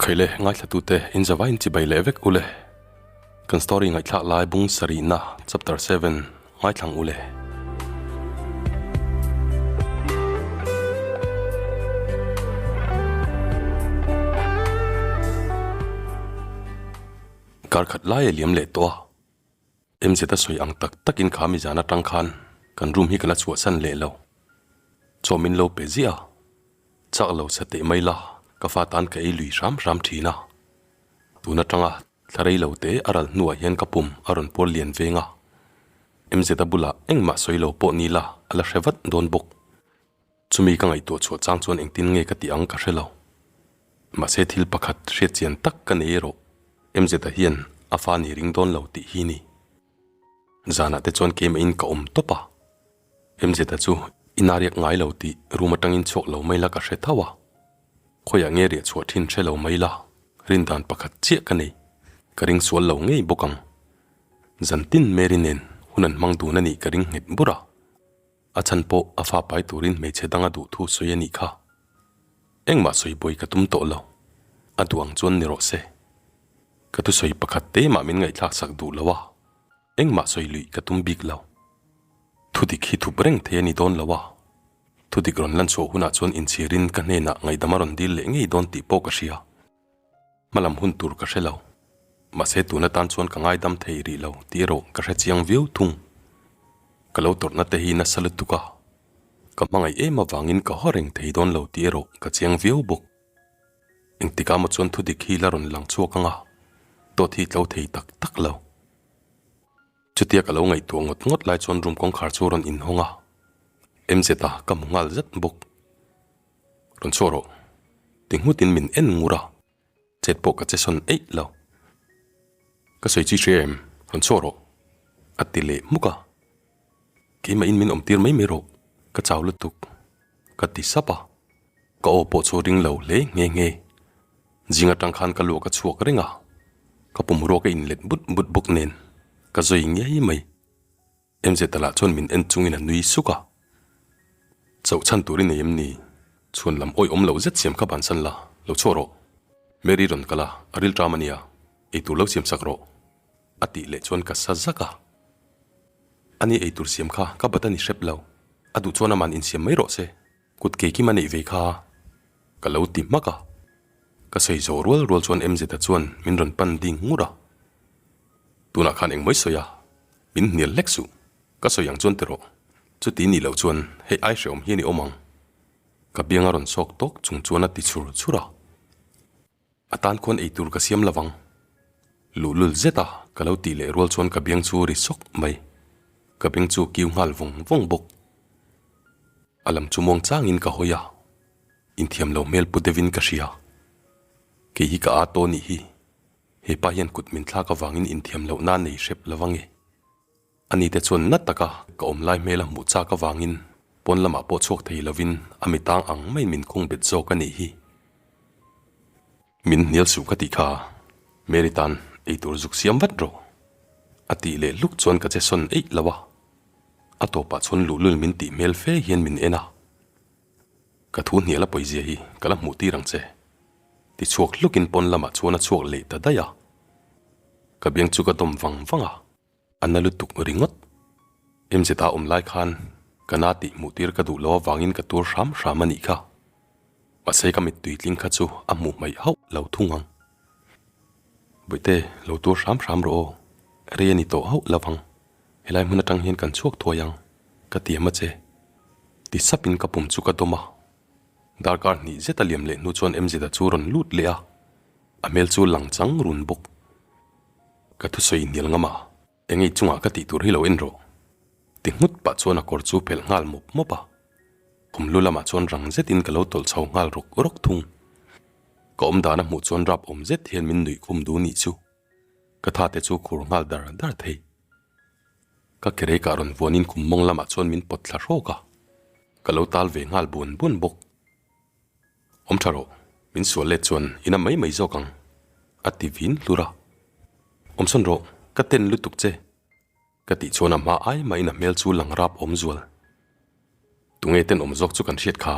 Khaile ngaithlatute in zavain chibai leh vek ule. Kan story ngaihthlak lai bung sarihna chapter 7 ngaithlang ule. Kar khat lai a liam leh tawh a. MZ a sawi ang tak takin kha mi zan atang khan kan room hi ka la chhuahsan leh lo. Chaw min lo pe ziah a. Chak lo sa teh mai la, ka fa tan ka ei lui hram hram thin a. Tun atanga thla rei lo te a ral hnuah hian ka pum a rawn puar lian veng a. MZ a bulah engmah sawi lo pawh ni la a la hre vat dawn bawk. Chumi ka ngaihtuah chhuah chang chuan engtin nge ka tih ang ka hre lo. Mahse thil pakhat hriat chian tak ka nei erawh MZ a hian a fa ni ring dawn lo tih hi ni. Zanah te chuan keimah in ka awm tawp a. MZ a chu ina riak ngai lo tih room atangin chhuak lo mai la ka hre tho a. Khawiah nge riah chhuah thin hre lo mai la, rindan pakhat chiah ka nei. Ka ring sual lo ngei bawk ang. Zantin Mary nen hun an hmang dun a nih ka ring nghet bur a. A chhan pawh a fa pai turin hmeichhe dang a duh thu sawi a nih kha. Engmah sawi buai ka tum tawh lo. A duh ang chuan ni rawh se. Ka thusawi pakhat te mah min ngaihthlak sak duh lo a, engmah sawi luih ka tum bik lo. Thudik hi thup reng thei a ni dawn lo a, thudik rawn lan chhuah hunah chuan inchhirin ka hnenah ngaihdam a rawn dil leh ngei dawn tih pawh ka hria. Hmalam hun tur ka hre lo. Mahse tun atan chuan ka ngaidam thei rih lo tih erawh ka hre chiang viau thung. Ka lo tawrhna te hi nasa lutuk a, ka hmangaih em avangin ka haw reng thei dawn lo tih erawh ka chiang viau bawk. Engtikah maw chuan thudik hi la rawn lang chhuak ang a, dawt hi tlo thei tak tak lo. Chutia ka lo ngaihtuah ngawt ngawt lai chuan room kawngkhar chu rawn inhawng a, MZ a ka hmu nghal zet bawk. Rawn chhuah rawh. Ti nghutin min en ngur a, chet pawh ka che sawn eih lo. Ka sawi chi hria em? Rawn chhuah rawh. A ti leh hmuk a. Keimah in min awm tir mai mai rawh, ka chau lutuk. Ka ti sap a, ka aw pawh chu ring lo hle nghe nghe. Zing atang khan ka luak a chhuak reng a, ka pum ruak a inlet but but bawk nen ka zawi ngei mai. MZ lah chuan min en chungin a nui suk a. Chauh chhan tur i nei em ni? Chhuan lam awih awm loh zet siam kha bansan la, lo chhuah rawh. Mary rawn kal a, a rilṭam a nia, eitur lo siam sak rawh. A tih leh chuan ka sa zak a. Ani eitur siam kha ka bat a ni hrep lo, a duh chuan aman insiam mai rawh se, kut kei kim a neih ve kha. Ka lo ti hmak a. Ka sawi zawh rual rual chuan MZ chuan min rawn pan ding ngur a. Tunah khan engmawih sawi a, min hnial hlek suh. Ka sawi ang chuan ti rawh. Chuti nih loh chuan hei ai hrehawm hian i awm ang. Ka biang a rawn sawk tawk chung chuan a ti chhur chhur a. A tan khuan ei tur ka siam lo vang. Luhlul zet a ka lo tih leh rual chuan ka biang chu ri sawk mai. Ka beng chu kiu nghal vawng vawng bawk. A lam chu muang changin ka hawi a, inthiam lo hmel pu deuhin ka hria. Kei hi ka â tawh nih hi. He pa hian kut min thlak avangin inthiam loh na nei hrep lo ange. Ani te chuan na taka ka awm lai hmel a hmuh chak avangin pawn lamah pawh chhuak thei lovin a mi tang ang maiin min khung bet zawk a nih hi. Min hnial suh ka tih kha, Mary tan eitur zuk siam vat rawh. A tih leh hluk chuan ka che sawn eih lo a. A tawpah chuan luhlul min tih hmel fe hian min en a. Ka thu hnial a pawizia hi ka la hmuh tir ang che. Ti chhuak hlukin pawn lamah chuan a chhuak leh ta daih a. Ka biang chu ka dawm vang vang a, a na lutuk ringawt. MZ a awm lai khan ka na tih hmuh tir ka duh lo avangin ka tur hram hram a nih kha. Mahse ka mittui tling kha chu a hmuh hmaih hauh lo thung ang. Bawihte, lo tur hram hram rawh aw, rei a ni tawh hauh lo vang. Helai hmun atang hian kan chhuak thuai ang, ka tiam a che. Ti sapin ka pum chu ka dawm a. Darkar hnih zet a liam leh hnu chuan MZ-a chu rawn lut leh a, a hmel chu lang chang run bawk. Ka thusawi hnial ngam a, engei chungah ka tih tur hi lo en rawh. Ti nghut pah chuan a kawr chu phelh nghal mawp mawp a, khum lu lamah chuan rang zetin ka lo tawlh chho nghal rawk rawk thung. Ka awm dan a hmuh chuan rap awm zet hian min nuih khum duh nih chu. Ka tha te chu khur nghal dar dar thei. Ka kerekah rawn vuanin khum mawng lamah chuan min pawt thla hrawk a, ka lo tal ve nghal buan buan bawk. Awm tha rawh, min sual let chuan i na mai mai zawk ang, a ti vin hlur a. Awm sawn rawh, ka ten lutuk che, ka tih chuan a hma ai mahin a hmel chu lang rap awm zual. Tunge ten awm zawk chu kan hriat kha?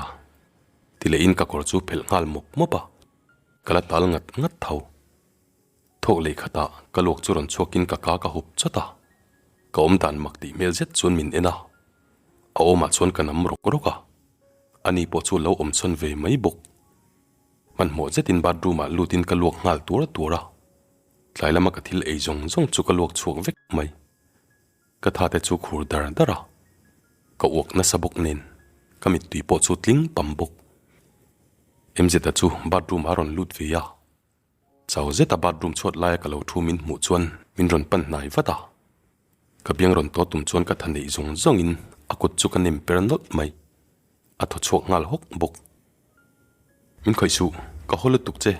Ti lehin ka kawr chu phelh nghal mawp mawp a. Ka la tal ngat ngat tho. Thawk leh khatah ka luak chu rawn chhuakin ka ka ka hup chawt a. Ka awm dan mak tih hmel zet chuan min en a. A awmah chuan ka nam rawk rawk a. Ani pawh chu lo awm chhawn ve mai bawk. Hmanhmawh zetin bathroom ah lutin ka luak nghal tuar tuar a. Tlai lama ka thil ei zawng zawng chu ka luak chhuak vek mai. Ka tha te chu khur dar dar a, ka uak nasa bawk nen ka mittui pawh chu tling pam bawk. MZ-a chu bathroom ah a rawn lut ve a, chau zeta bathroom chhuat laia ka lo thu min hmuh chuan min rawn pan hnai vat a. Ka biang rawn tawh tum chuan ka tha neih zawng zawngin a kut chu ka nem per nawlh mai, a thaw chhuak nghal hawk bawk. Min khawih suh, ka haw lutuk che,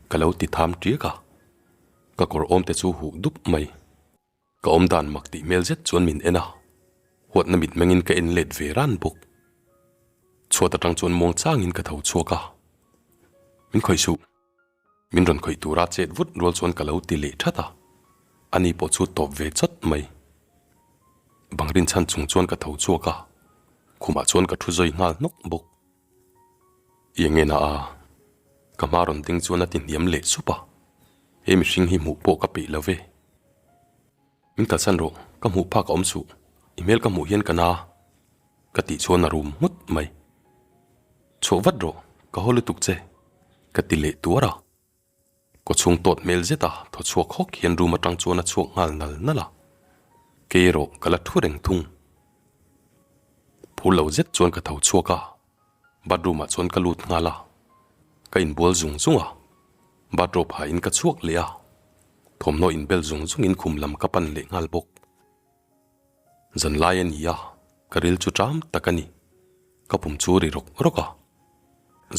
ka lo ti tham tiak a, ka kawr awm te chu huh dup mai. Ka awm dan mak tih hmel zet chuan min en a, huatna mit mengin ka en let ve ran bawk. Chhuat atang chuan muang changin ka tho chhuak a, Min khawih suh. Min rawn khawih tura chet vut rual chuan ka lo ti leh that a, ani pawh chu tawp ve chawt mai. Bang rinchhan chung chuan ka tho chhuak a, khumah chuan ka thu zawi nghal hnawk bawk. I eng ena a? Ka hma rawn ding chuan a ti hniam leh sup a, he mihring hi hmuh pawh ka peih lo ve. Min kalsan rawh, ka hmuh phak a awm suh, i hmel ka hmuh hian ka na ka tih chuan a rum nghut mai. Chhuah vat rawh, ka haw lutuk che, ka ti leh tuar a. Kawchhung tawt hmel zet a thaw chhuak hawk hian room atang chuan a chhuak nghal nal nal a, kei erawh ka la thu reng thung. Phur lo zet chuan ka tho chhuak a, bathroom ah chuan ka lut nghal a, ka inbual zung zung a, bathrobe ha in ka chhuak leh a, thawmhnaw inbel zung zung in khum lam ka pan leh nghal bawk. Zanlai a ni a, ka ril chu ṭam tak a ni. Ka pum chu ri rawk rawk a,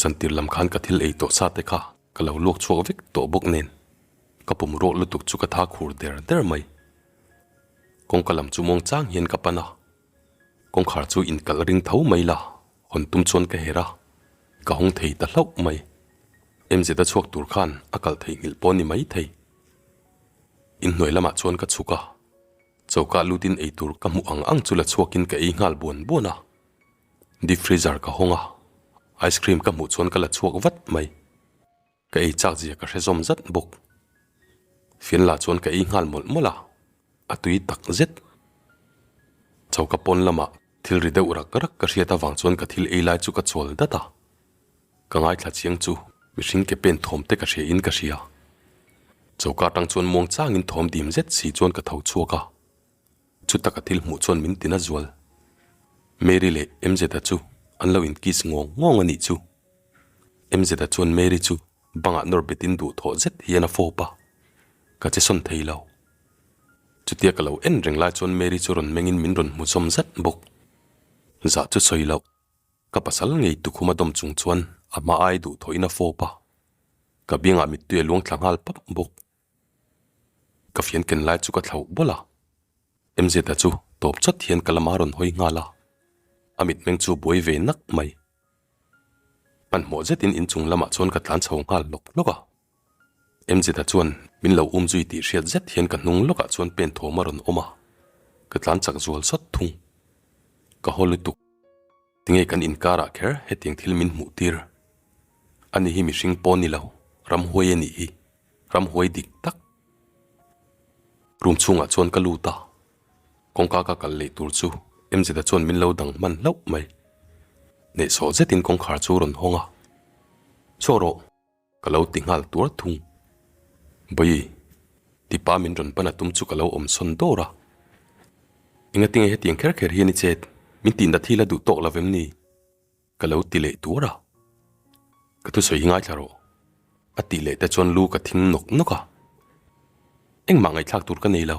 zantir lam khan ka thil ei tawh sa te kha ka lo luak chhuak vek tawh bawk nen ka pum ruak lutuk chu ka tha khur der der mai. Kawngka lam chu muang chang hian ka pan a, kawngkhar chu inkalh ring tho mai la hawn tum chuan ka herh a, ka hawng thei ta hlauh mai. MZ a chhuak tur khan a kalh theihnghilh pawh a ni mai thei. Inhnuai lamah chuan ka chhuk a. Choka lutin eitur ka hmuh ang ang chu la chhuakin ka ei nghal buan buan a. Deep freezer ka hawng a, ice cream ka hmuh chuan ka la chhuak vat mai. Ka ei chak zia ka hre zawm zat bawk. Fian lah chuan ka ei nghal mawlh mawlh a, a tui tak zet. Choka pawn lamah thil ri deuh rak rak ka hriat avang chuan ka thil ei lai chu ka chawl dat a. Ka ngaithla chiang chu mihring ke pen thawm te ka hria in ka hria. Choka atang chuan muang changin thawm dim zet si chuan ka tho chhuak a. Chuta ka thil hmuh chuan min tina zual. Mary leh MZ-a chu an lo in kiss ngawng ngawng a nih chu. MZ-a chuan Mary chu bangah nawr betin duhthawh zet hian a fawp a. Ka che sawn thei lo. Chutia ka lo en reng lai chuan Mary chu rawn mengin min rawn hmu zawm zat bawk. Zah chu sawi loh. Ka pasal ngei tukhum a dawm chung chuan a hma ai duh thawhin a fawp a, ka biangah mittui a luang thla nghal pap bawk. Ka fian ken lai chu ka thlauh bawlh a, MZ-a chu tawp chawt hian ka lama rawn hawi nghal a, a mitmeng chu buai ve nak mai. Hmanhmawh zetin inchung lamah chuan ka tlan chho nghal hlawk hlawk a. MZ-a chuan min lo um zui tih hriat zet hian ka hnung lawkah chuan pen thawm a rawn awm a, ka tlan chak zual sawt thung. Ka haw lutuk. Tinge kan inkarah kher hetiang thil min hmuh tir? Ani hi mihring pawh ni lo, ramhuai a nih hi, ramhuai dik tak. Room chhungah chuan ka lut a, kawngka ka kal leh tur chu MZ-a chuan min lo dang hman hlauh mai. Hnehsawh zetin kawngkhar chu rawn hawng a, Chhuak rawh! Ka lo ti nghal tuar thung. Bawi, tipa min rawn pan a tum chu ka lo awm sawn dawr a. Engatinge hetiang kher kher hian i chet, min tih nat hi la duh tawk lo vem ni? Ka lo ti leh tuar a. Ka thusawi hi ngaithla rawh. A tih leh te chuan lu ka thing nawk nawk a. Engmah ngaihthlak tur ka nei lo,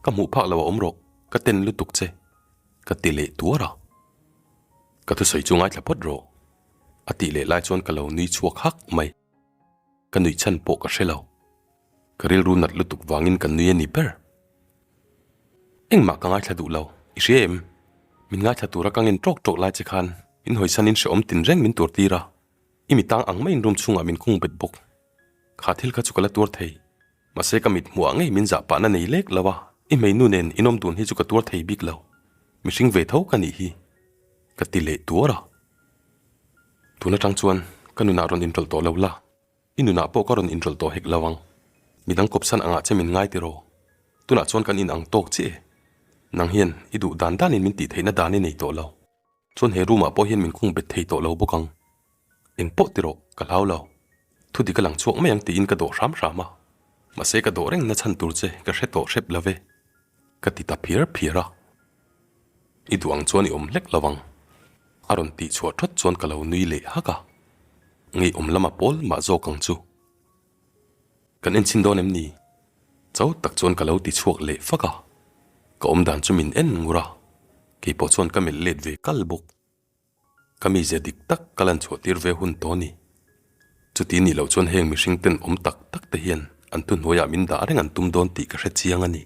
ka hmuh phak lo a awm rawh, ka ten lutuk che. Ka ti leh tuar a. Ka thusawi chu ngaithla phawt rawh. A tih leh lai chuan ka lo nui chhuak hak mai. Ka nuih chhan pawh ka hre lo. Ka rilru nat lutuk vangin ka nui a ni ber. Engmah ka ngaithla duh lo, i hria em? Min ngaithla tura ka ngen ṭawk ṭawk lai che khan min hawisanin hrehawm tinreng min tur tir a, i mi tang ang maiin room chhungah min khung bet bawk. Kha thil kha chu ka la tuar thei. Mahse ka mit hmuh ah ngei min zah pahna nei lek lo a, i hmeinu nen inawm dun hi chu ka tuar thei bik lo. Mihring ve tho ka nih hi. Ka ti leh tuar a. Tun atang chuan ka nunah rawn inrawlh tawh lo la. I nunah pawh ka rawn inrawlh tawh hek lo ang. Midang kawpsan angah che min ngai tiraw? Tunah chuan kan inang tawk chiah e. Nang hian i duh dan danin min tih theihna dan i nei tawh lo. Chuan he room ah pawh hian min khung bet thei tawh lo bawk ang. Eng pawh tiraw, ka hlau lo. Thu dik a lang chhuak mai ang tiin ka dawh hram hram a. Mahse ka dawh reng na chhan tur che ka hre tawh hrep lo ve. Ka ti ta phiar phiar a. I duh ang chuan i awm hlek lo ang. A rawn tih chhuah thawt chuan ka lo nui leh hak a. Ngeiawm lama pawl mah zawk ang chu. Kan enchhin dawn em ni? Chau tak chuan ka lo ti chhuak leh fak a. Ka awm dan chu min en ngur a, keipawh chuan ka melh let ve kal bawk. Ka mizia dik tak ka lan chhuah tir ve hun tawh a ni. Chuti nih loh chuan heng mihring ten awm tak tak te hian an thuhnuaiah min dah reng an tum dawn tih ka hre chiang a ni.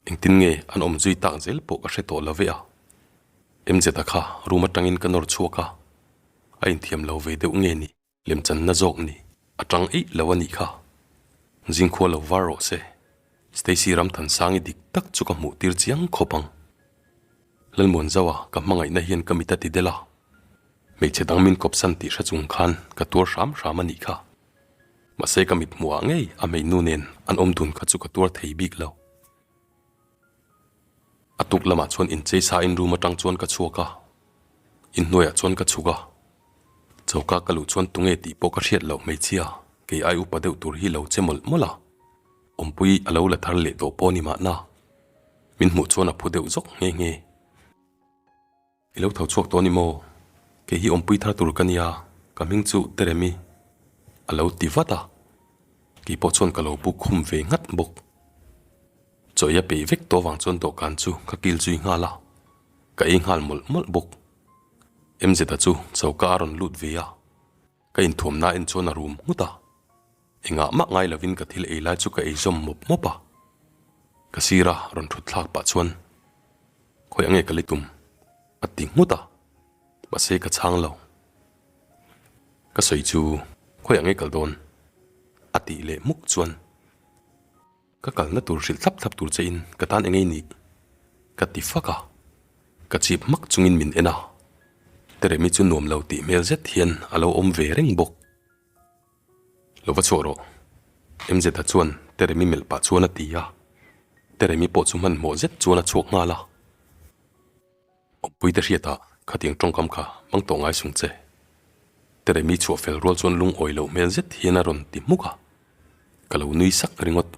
Engtin nge an awm zui tak zel pawh ka hre tawh lo ve a. MZ-a kha room atangin ka nawr chhuak a, a inthiam lo ve deuh nge ni? Lemchanna zawk ni a tang eih lo a nih kha. Zingkhua lo var rawh se. Stacy Ramthansangi dik tak chu ka hmuh tir chiang khawp ang. Lalmuanzaua ka hmangaihna hian ka mit a ti del a. Hmeichhe dang min kawpsan tih hre chung khan ka tuar hram hram a nih kha. Mahse ka mit hmuhah ngei a hmeinu nen an awm dun kha chu ka tuar thei bik lo. A tuk lamah chuan inchei sain room atang chuan ka chhuak a, inhnuaiah chuan ka chhuk a. Choka ka luh chuan tunge tih pawh ka hriat loh hmeichhia kei ai upa deuh tur hi lo che mawlh mawlh a, awmpui a lo la thar leh tawh pawh ni mahna. Min hmuh chuan a phu deuh zawk nghe nghe. I lo tho chhuak tawh ni maw? Kei hi awmpui thar tur ka nia, ka hming chu Teremi a lo ti vat a, kei pawh chuan ka lo buk khum ve nghat bawk. Chaw ei a peih vek tawh avang chuan dawhkan chu ka kil zui nghal a, ka ei nghal mawlh mawlh bawk. MZ-a chu choka a rawn lut ve a, ka inthuamna en chuan a rum nghut a. Engah mah ngai lovin ka thil ei lai chu ka ei zawm mawp mawp a, ka sira rawn thut thlak pah chuan Khawi ange ka li tum? a ti nghut a, mahse ka chhang lo. Ka sawi chu Khawi ange kal dawn? a tih leh hmuk chuan Ka kalna tur hrilh thlap thlap tur che in ka tan engei nih? ka ti fak a, ka chip hmak chungin min en a, Teremi chu nuam lo tih hmel zet hian a lo awm ve reng bawk. Lo va chhuah rawh. MZ-a chuan Teremi melh pah chuan a ti a. Teremi pawh chu hmanhmawh zet chuan a chhuak nghal a. Awmpuite hriatah khatiang tawngkam kha hmang tawh ngai sung che. Teremi chhuah fel rual chuan lungawi loh hmel zet hian a rawn ti hmuk a. Ka lo nui sak ringawt.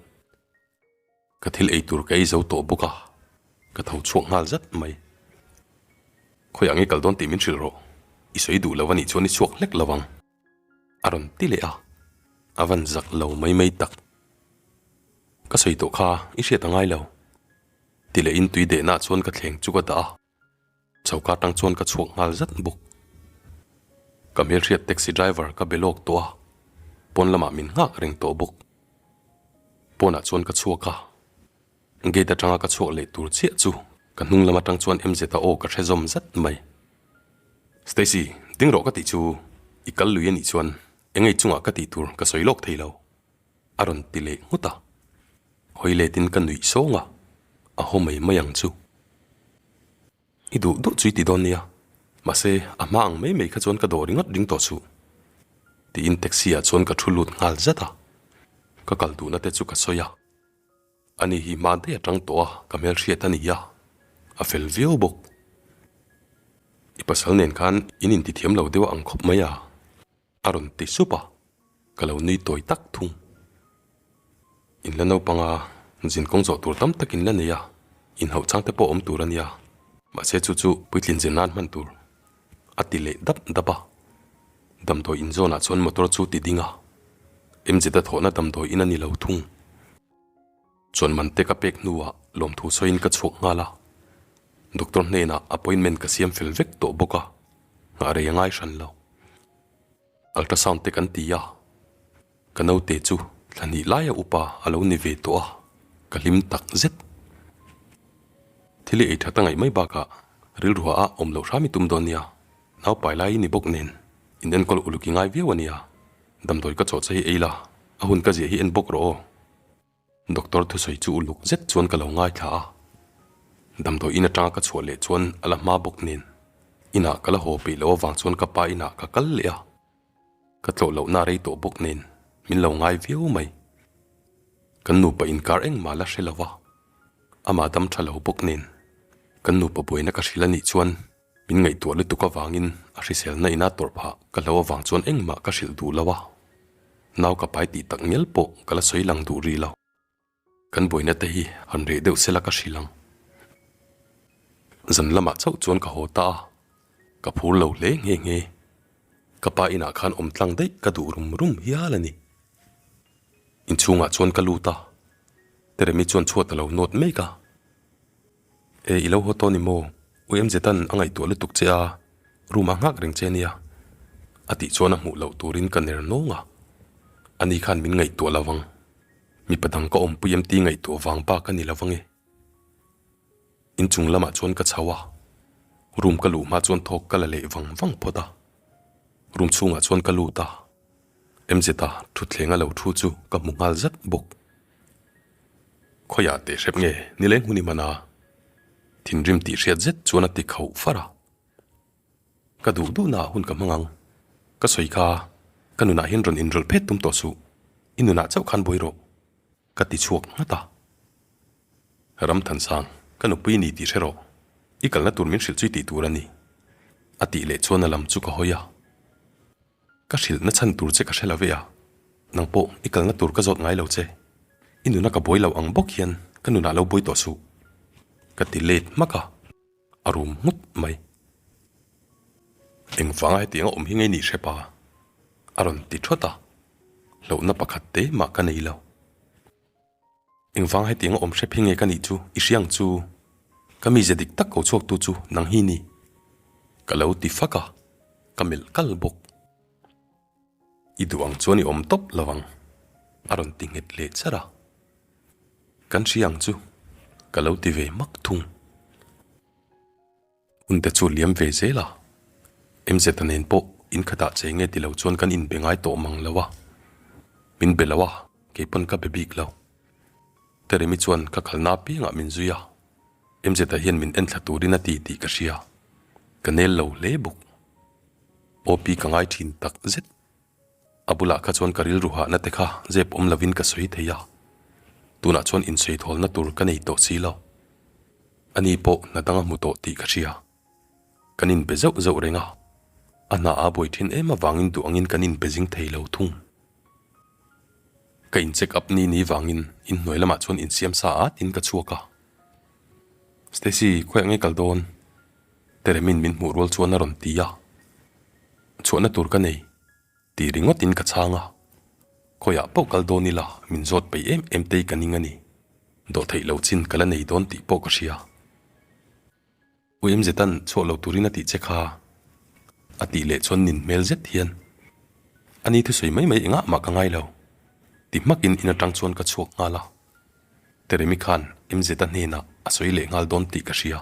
Ka thil ei tur ka ei zo tawh bawk a, ka tho chhuak nghal zat mai. Khawiah nge kal dawn tih min hrilh rawh. I sawi duh lo a nih chuan i chhuak hlek lo ang. A rawn ti leh a, a van zak lo mai mai tak. Ka sawi tawh kha i hriat a ngai lo. Ti leh in tui dehna chuan ka thleng chu ka dah a, choka atang chuan ka chhuak nghal zat bawk. Ka hmelhriat taxi driver ka be lawk tawh a, pawn lamah min nghak reng tawh bawk. Pawnah chuan ka chhuak a, Gate atanga ka chhuak leh tur chiah chu ka hnung lam atang chuan MZ a aw ka hre zawm zat mai. Stacy, ding rawh ka tih chu i kal lui anih chuan engei chungah ka tih tur ka sawi lawk thei lo a rawn ti leh nghut a. Hawi letin ka nuih sawng a, a haw mai mai ang chu. I duh duh chu i ti dawn nia, mahse a hma ang mai mai kha chuan ka dawh ringawt ring tawh suh tiin taxi ah chuan ka thu lut nghal zat a, ka kal duhna te chu ka sawi a. Ani hi hma daih atang tawh a, ka hmelhriat a ni a, a fel viau bawk. I pasal nen khan in intithiam lo deuh ang khawp mai a, a rawn ti sup a, ka lo nui tawi tak thung. In la naupang a, zin kawng zawh tur tam tak in la nei a, inhauh chang te pawh awm tur a nia, mahse chu chu puitlin zir nan hman tur a ti leh dap dap a. Damdawi in zawnah chuan motor chu ti ding a, MZ-a thawhna damdawi in a ni lo thung. Chuan man te ka pek hnuah lawmthu sawiin ka chhuak nghal a, doctor hnenah appointment ka siam fel vek tawh bawk a, nghah rei a ngai hran lo. Ultrasound te kan ti a, ka naute chu thla hnih laia upa a lo ni ve tawh a, ka hlim tak zet. Thil i ei that a ngaih mai bakah rilruah a awm loh hram i tum dawn nia, naupai lai i ni bawk nen in enkawl uluk i ngai viau a nia, damdawi ka chawh che hi ei la, a hun ka ziah hi en bawk rawh aw. Doctor thusawi chu uluk zet chuan ka lo ngaithla a, damdawi in atanga ka chhuah leh chuan a la hma bawk nen inah ka la haw peih loh avang chuan ka pa inah ka kal leh a. Ka tlawh lohna rei tawh bawk nen min lo ngai viau mai. Kan nupa inkar engmah la hre lo va, amah dam tha lo bawk nen kan nupa buaina ka hrilh a nih chuan min ngaihtuah lutuk avangin a hriselna ina tawrh phah ka hlo avang chuan engmah ka hrilh duh lo a, nau ka pai tih tak ngial pawh ka la sawi lang duh rih lo. Kan buaina te hi han reh deuh sela ka hrilh ang. Zan lamah chauh chuan ka haw ta a, ka phur lo hle nghe nghe. Ka pa inah khan awm tlang daih ka duh rum rum hial a ni. Inchhungah chuan ka lut a, Teremi chuan chhuat a lo nawt mek a. E, i lo haw tawh ni maw? U MZ-a'n a ngaihtuah lutuk che a, room-ah nghak reng che nia. A tih chuan a hmuh loh turin ka ner nawng a. Ani khan min ngaihtuah lo ang. Mipa dang ka awmpui em tih ngaihtuah vang bak a ni lo ang e. Inchung lamah chuan ka chho a, room ka luh hma chuan thawk ka la leh vang vang phawt a. Room chhungah chuan ka lut a, MZ-a thutthleng a lo thu chu ka hmu nghal zat bawk. Khawiah teh hrep nge nileng hun i hman a? Thinrim tih hriat zet chuan a ti khauh far a. Ka duh duhnaah hun ka hmang ang. Ka sawi kha, ka nunah hian rawn inrawlh phet tum tawh suh. I nunah chauh khan buai rawh. Ka ti chhuak nghat a. Ramthansang, ka nupui ni tih hre rawh. I kalna tur min hrilh chu i tih tur a ni. A tih leh chuan a lam chu ka hawi a. Ka hrilhna chhan tur che ka hre lo ve a, nang pawh i kalna tur ka zawt ngai lo che. I nuna ka buai lo ang bawk hian ka nunah lo buai tawh suh. Ka ti let hmak a, a rum nghut mai. Engvanga hetiang a awm hi ngei nih hre pa? A rawn ti thawt a, hlauhna pakhat te mah ka nei lo. Engvang hetiang a awm hrep hi nge ka nih chu i hria ang chu? Ka mize dik tak ko chhuaktu chu nang hi ni. Ka lo ti fak a, ka melh kal bawk. I duh ang chuan i awm tawp lo ang, a rawn ti nghet leh char a. Kan hria ang chu, ka lo ti ve hmak thung. Hun te chu liam ve zel a, MZ-a nen pawh in khatah che nge ti lo chuan kan inbe ngai tawh mang lo a, min be lo a, kei pawn ka be bik lo. Teremi chuan ka kalna apiangah min zui a, MZ-a hian min enthla turin a ti tih ka hria, ka nel lo hle bawk. OP ka ngai thin tak zet. A bulah kha chuan ka rilru hahna te kha zep awm lovin ka sawi thei a, tunah chuan insawi thawlna tur ka nei tawh si lo. Ani pawh hna dang a hmu tawh tih ka hria. Kan inbe zauh zauh reng a, a hna a buai thin em avangin duh angin kan inbe zing thei lo thung. Ka in check up ni ni vangin inhnuai lamah chuan insiam sa at in ka chhuak a. Stacy, khawiah nge kal dawn? Teremin min hmuh rual chuan a rawn ti a. Chhuahna tur ka nei tih ringawtin ka chhang a, khawiah pawh kal dawn ila min zawt peih em em tei ka ning a ni. Dawhtheih lo chin ka la nei dawn tih pawh ka hria. U MZ-a'n chhuah lo turin a tih che kha a tih leh chuan nin hmel zet hian a ni thusawi mai mai engah mah ka ngai lo ti hmakin in atang chuan ka chhuak nghal a. Teremi khan MZ-a hnenah a sawi leh nghal dawn tih ka hria.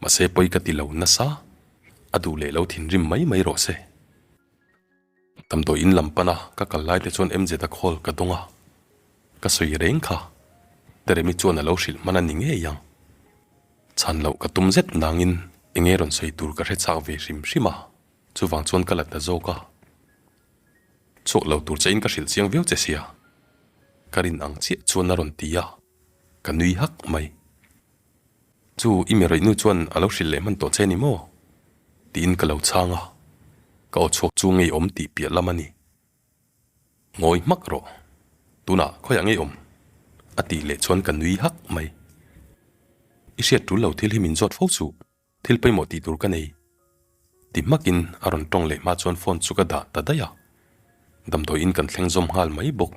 Mahse pawi ka ti lo nasa, a duh leh lo thinrim mai mai rawh se. Damdawi in lam pana ka kal lai te chuan MZ-a call ka dawng a, ka sawi reng kha. Teremi chuan a lo hrilh hman a ni ngei ang. Chhan loh ka tum zet nangin enge rawn sawi tur ka hre chak ve hrim hrim a, chuvang chuan ka la ta zawk a. Chhuak lo tur che in ka hrilh chiang viau che sia. Ka rin ang chiah chuan a rawn ti a, ka nui hak mai. Chu i mi rawih nu chuan a lo hrilh leh hman tawh che ni maw? Tiin ka lo chhang a, ka aw chhuak chu ngeiawm tih piah lam a ni. Ngawi hmak rawh, tunah khawiah ngeiawm? A tih leh chuan ka nui hak mai. I hriat tul lo thil hi min zawt fo suh. Thil pawimawh tih tur ka nei. Ti hmakin a rawn tawng leh hma chuan phone chu ka dah ta daih a. Damdawiin kan thleng zawm nghal mai bawk.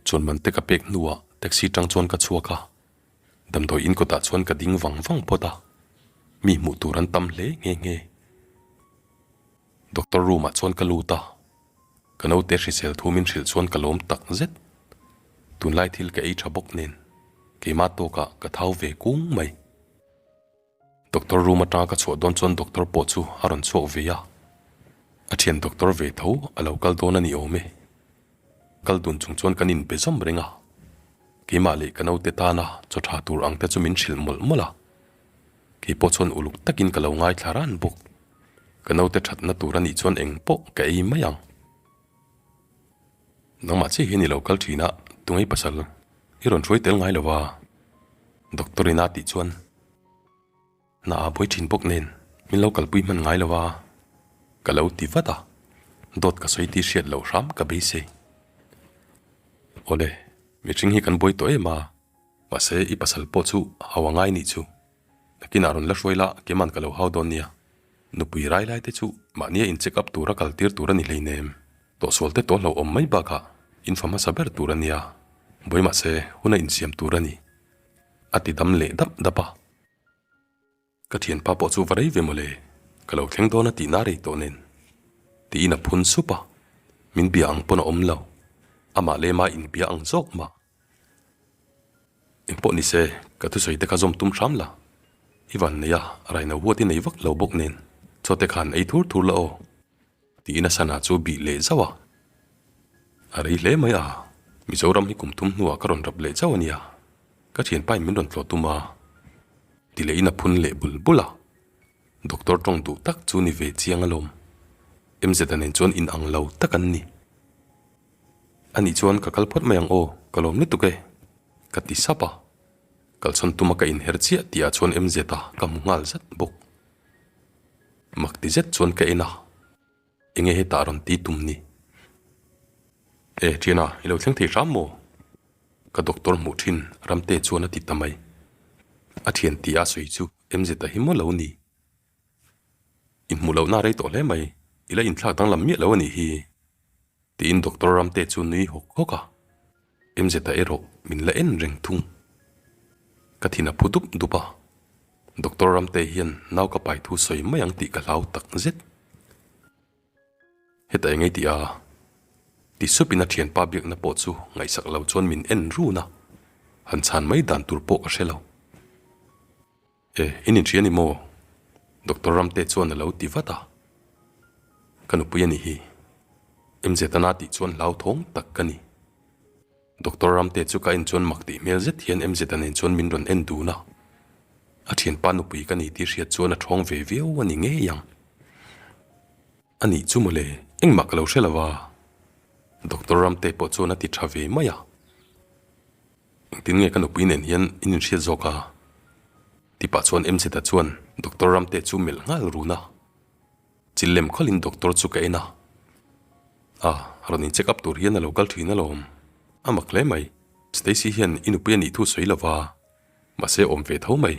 Chuan man te ka pek hnuah taxi tang chuan ka chhuak a. Damdawiin kawtah chuan ka ding vang vang phawt a. Mi hmuh tur an tam hle nghe nghe. Doctor room ah chuan ka lut a. Ka naute hrisel thu min hrilh chuan ka lawm tak zet. Tunlai thil ka ei tha bawk nen keimah tawkah ka thau ve kung mai. Doctor room atanga ka chhuah dawn chuan doctor pawh chu a rawn chhuak ve a, a thian doctor ve tho a lo kal dawn a ni awm e. Kal dun chung chuan kan inbe zawm reng a, keimah leh ka naute tana chaw tha tur ang te chu min hrilh mawlh mawlh a, kei pawh chuan uluk takin ka lo ngaithla ran bawk. Ka naute thatna tur a nih chuan eng pawh ka ei mai ang. Nangmah chiah hian i lo kal thin a, tunge i pasal i rawn hruai tel ngai lo va? Doctor in a tih chuan hna a buai thin bawk nen min lo kalpui hman ngai lo va, ka lo ti vat a, dawt ka sawi tih hriat loh hram ka beisei. Awle, mihring hi kan buai tawh em a, mahse i pasal pawh chu hau a ngai nih chu. Nakinah rawn la hruai la, keimahn ka lo hau dawn nia. Nupui rai lai te chu mahnia in check up tura kal tir tur a ni hleinem. Tawhsual te tawhlo awm mai bakah in fa hmasa ber tur a nia. Buai mahse hun a insiam tur a ni. A ti dam leh dap dap a. Ka thianpa pawh chu va rei ve mawle, ka lo thleng dawn a tih na rei tawh nen. Tiin a phun sup a. Min bia ang pawn a awm lo. Amah lema inbia ang zawk mah. Engpawh ni se, ka thusawi te kha zawm tum hram la. I van nei a, raino huat i nei vak lo bawk nen, chaw te khan ei thur thur la aw. Tiin a sana chu bih leh zauh a. A rei hle mai a, Mizoram hi kum thum hnuah ka rawn rap leh zauh a nia, ka thianpain min rawn tlawh tum a. Ti lehin a phun leh bul bul a. Doctor tawng duh tak chu ni ve chiang alawm. MZ-a nen chuan inang lo tak an ni. Anih chuan ka kal phawt mai ang aw, ka lawm lutuk e, ka ti sap a. Kalchhawn tuma ka inher chiah tih ah chuan MZ a ka hmu nghal zat bawk. Mak ti zet chuan ka en a, enge hetah rawn ti tum ni? E, Thiana, i lo thleng thei hram maw? Ka doctor hmuh thin Ramte chuan a ti ta mai. A thian tih a sawi chu MZ a hi maw lo ni? I hmuh lohna rei tawh hle mai, i la inthlak danglam miah lo a nih hi. Tiin Doctor Ramte chu nui hawk hawk a, MZ-a erawh min la en reng thung. Ka thin a phu dup dup a, Doctor Ramte hian nau ka pai thu sawi mai ang tih ka hlau tak zet. Heta eng ei tih a? Ti supin a thianpa biakna pawh chu ngaihsak lo chuan min en run a, han chhan mai dan tur pawh ka hre lo. E, in inhria ni maw? Doctor Ramte chuan a lo ti vat a. Ka nupui a nih hi. MZ-a tih chuan hlauthawng tak ka ni. Doctor Ramte chu ka en chuan mak tih hmel zet hian MZ-a nen chuan min rawn en dun a. A thianpa nupui ka ni tih hriat chuan a thawng ve viau a ni ngei ang. A nih chu mawle, engmah ka lo hre lo a. Doctor Ramte pawh chuan a ti tha ve mai a. Engtin nge ka nupui nen hian in inhriat zawk a? Ti pah chuan MZ-a chuan Doctor Ramte chu melh nghal run a. Chil lem khawlhin Doctor chu ka en a. A, rawn in check up tur hian a lo kal thin alawm. A mak hle mai. Stacy hian i nupui a nih thu sawi lova, mahse awm ve tho mai.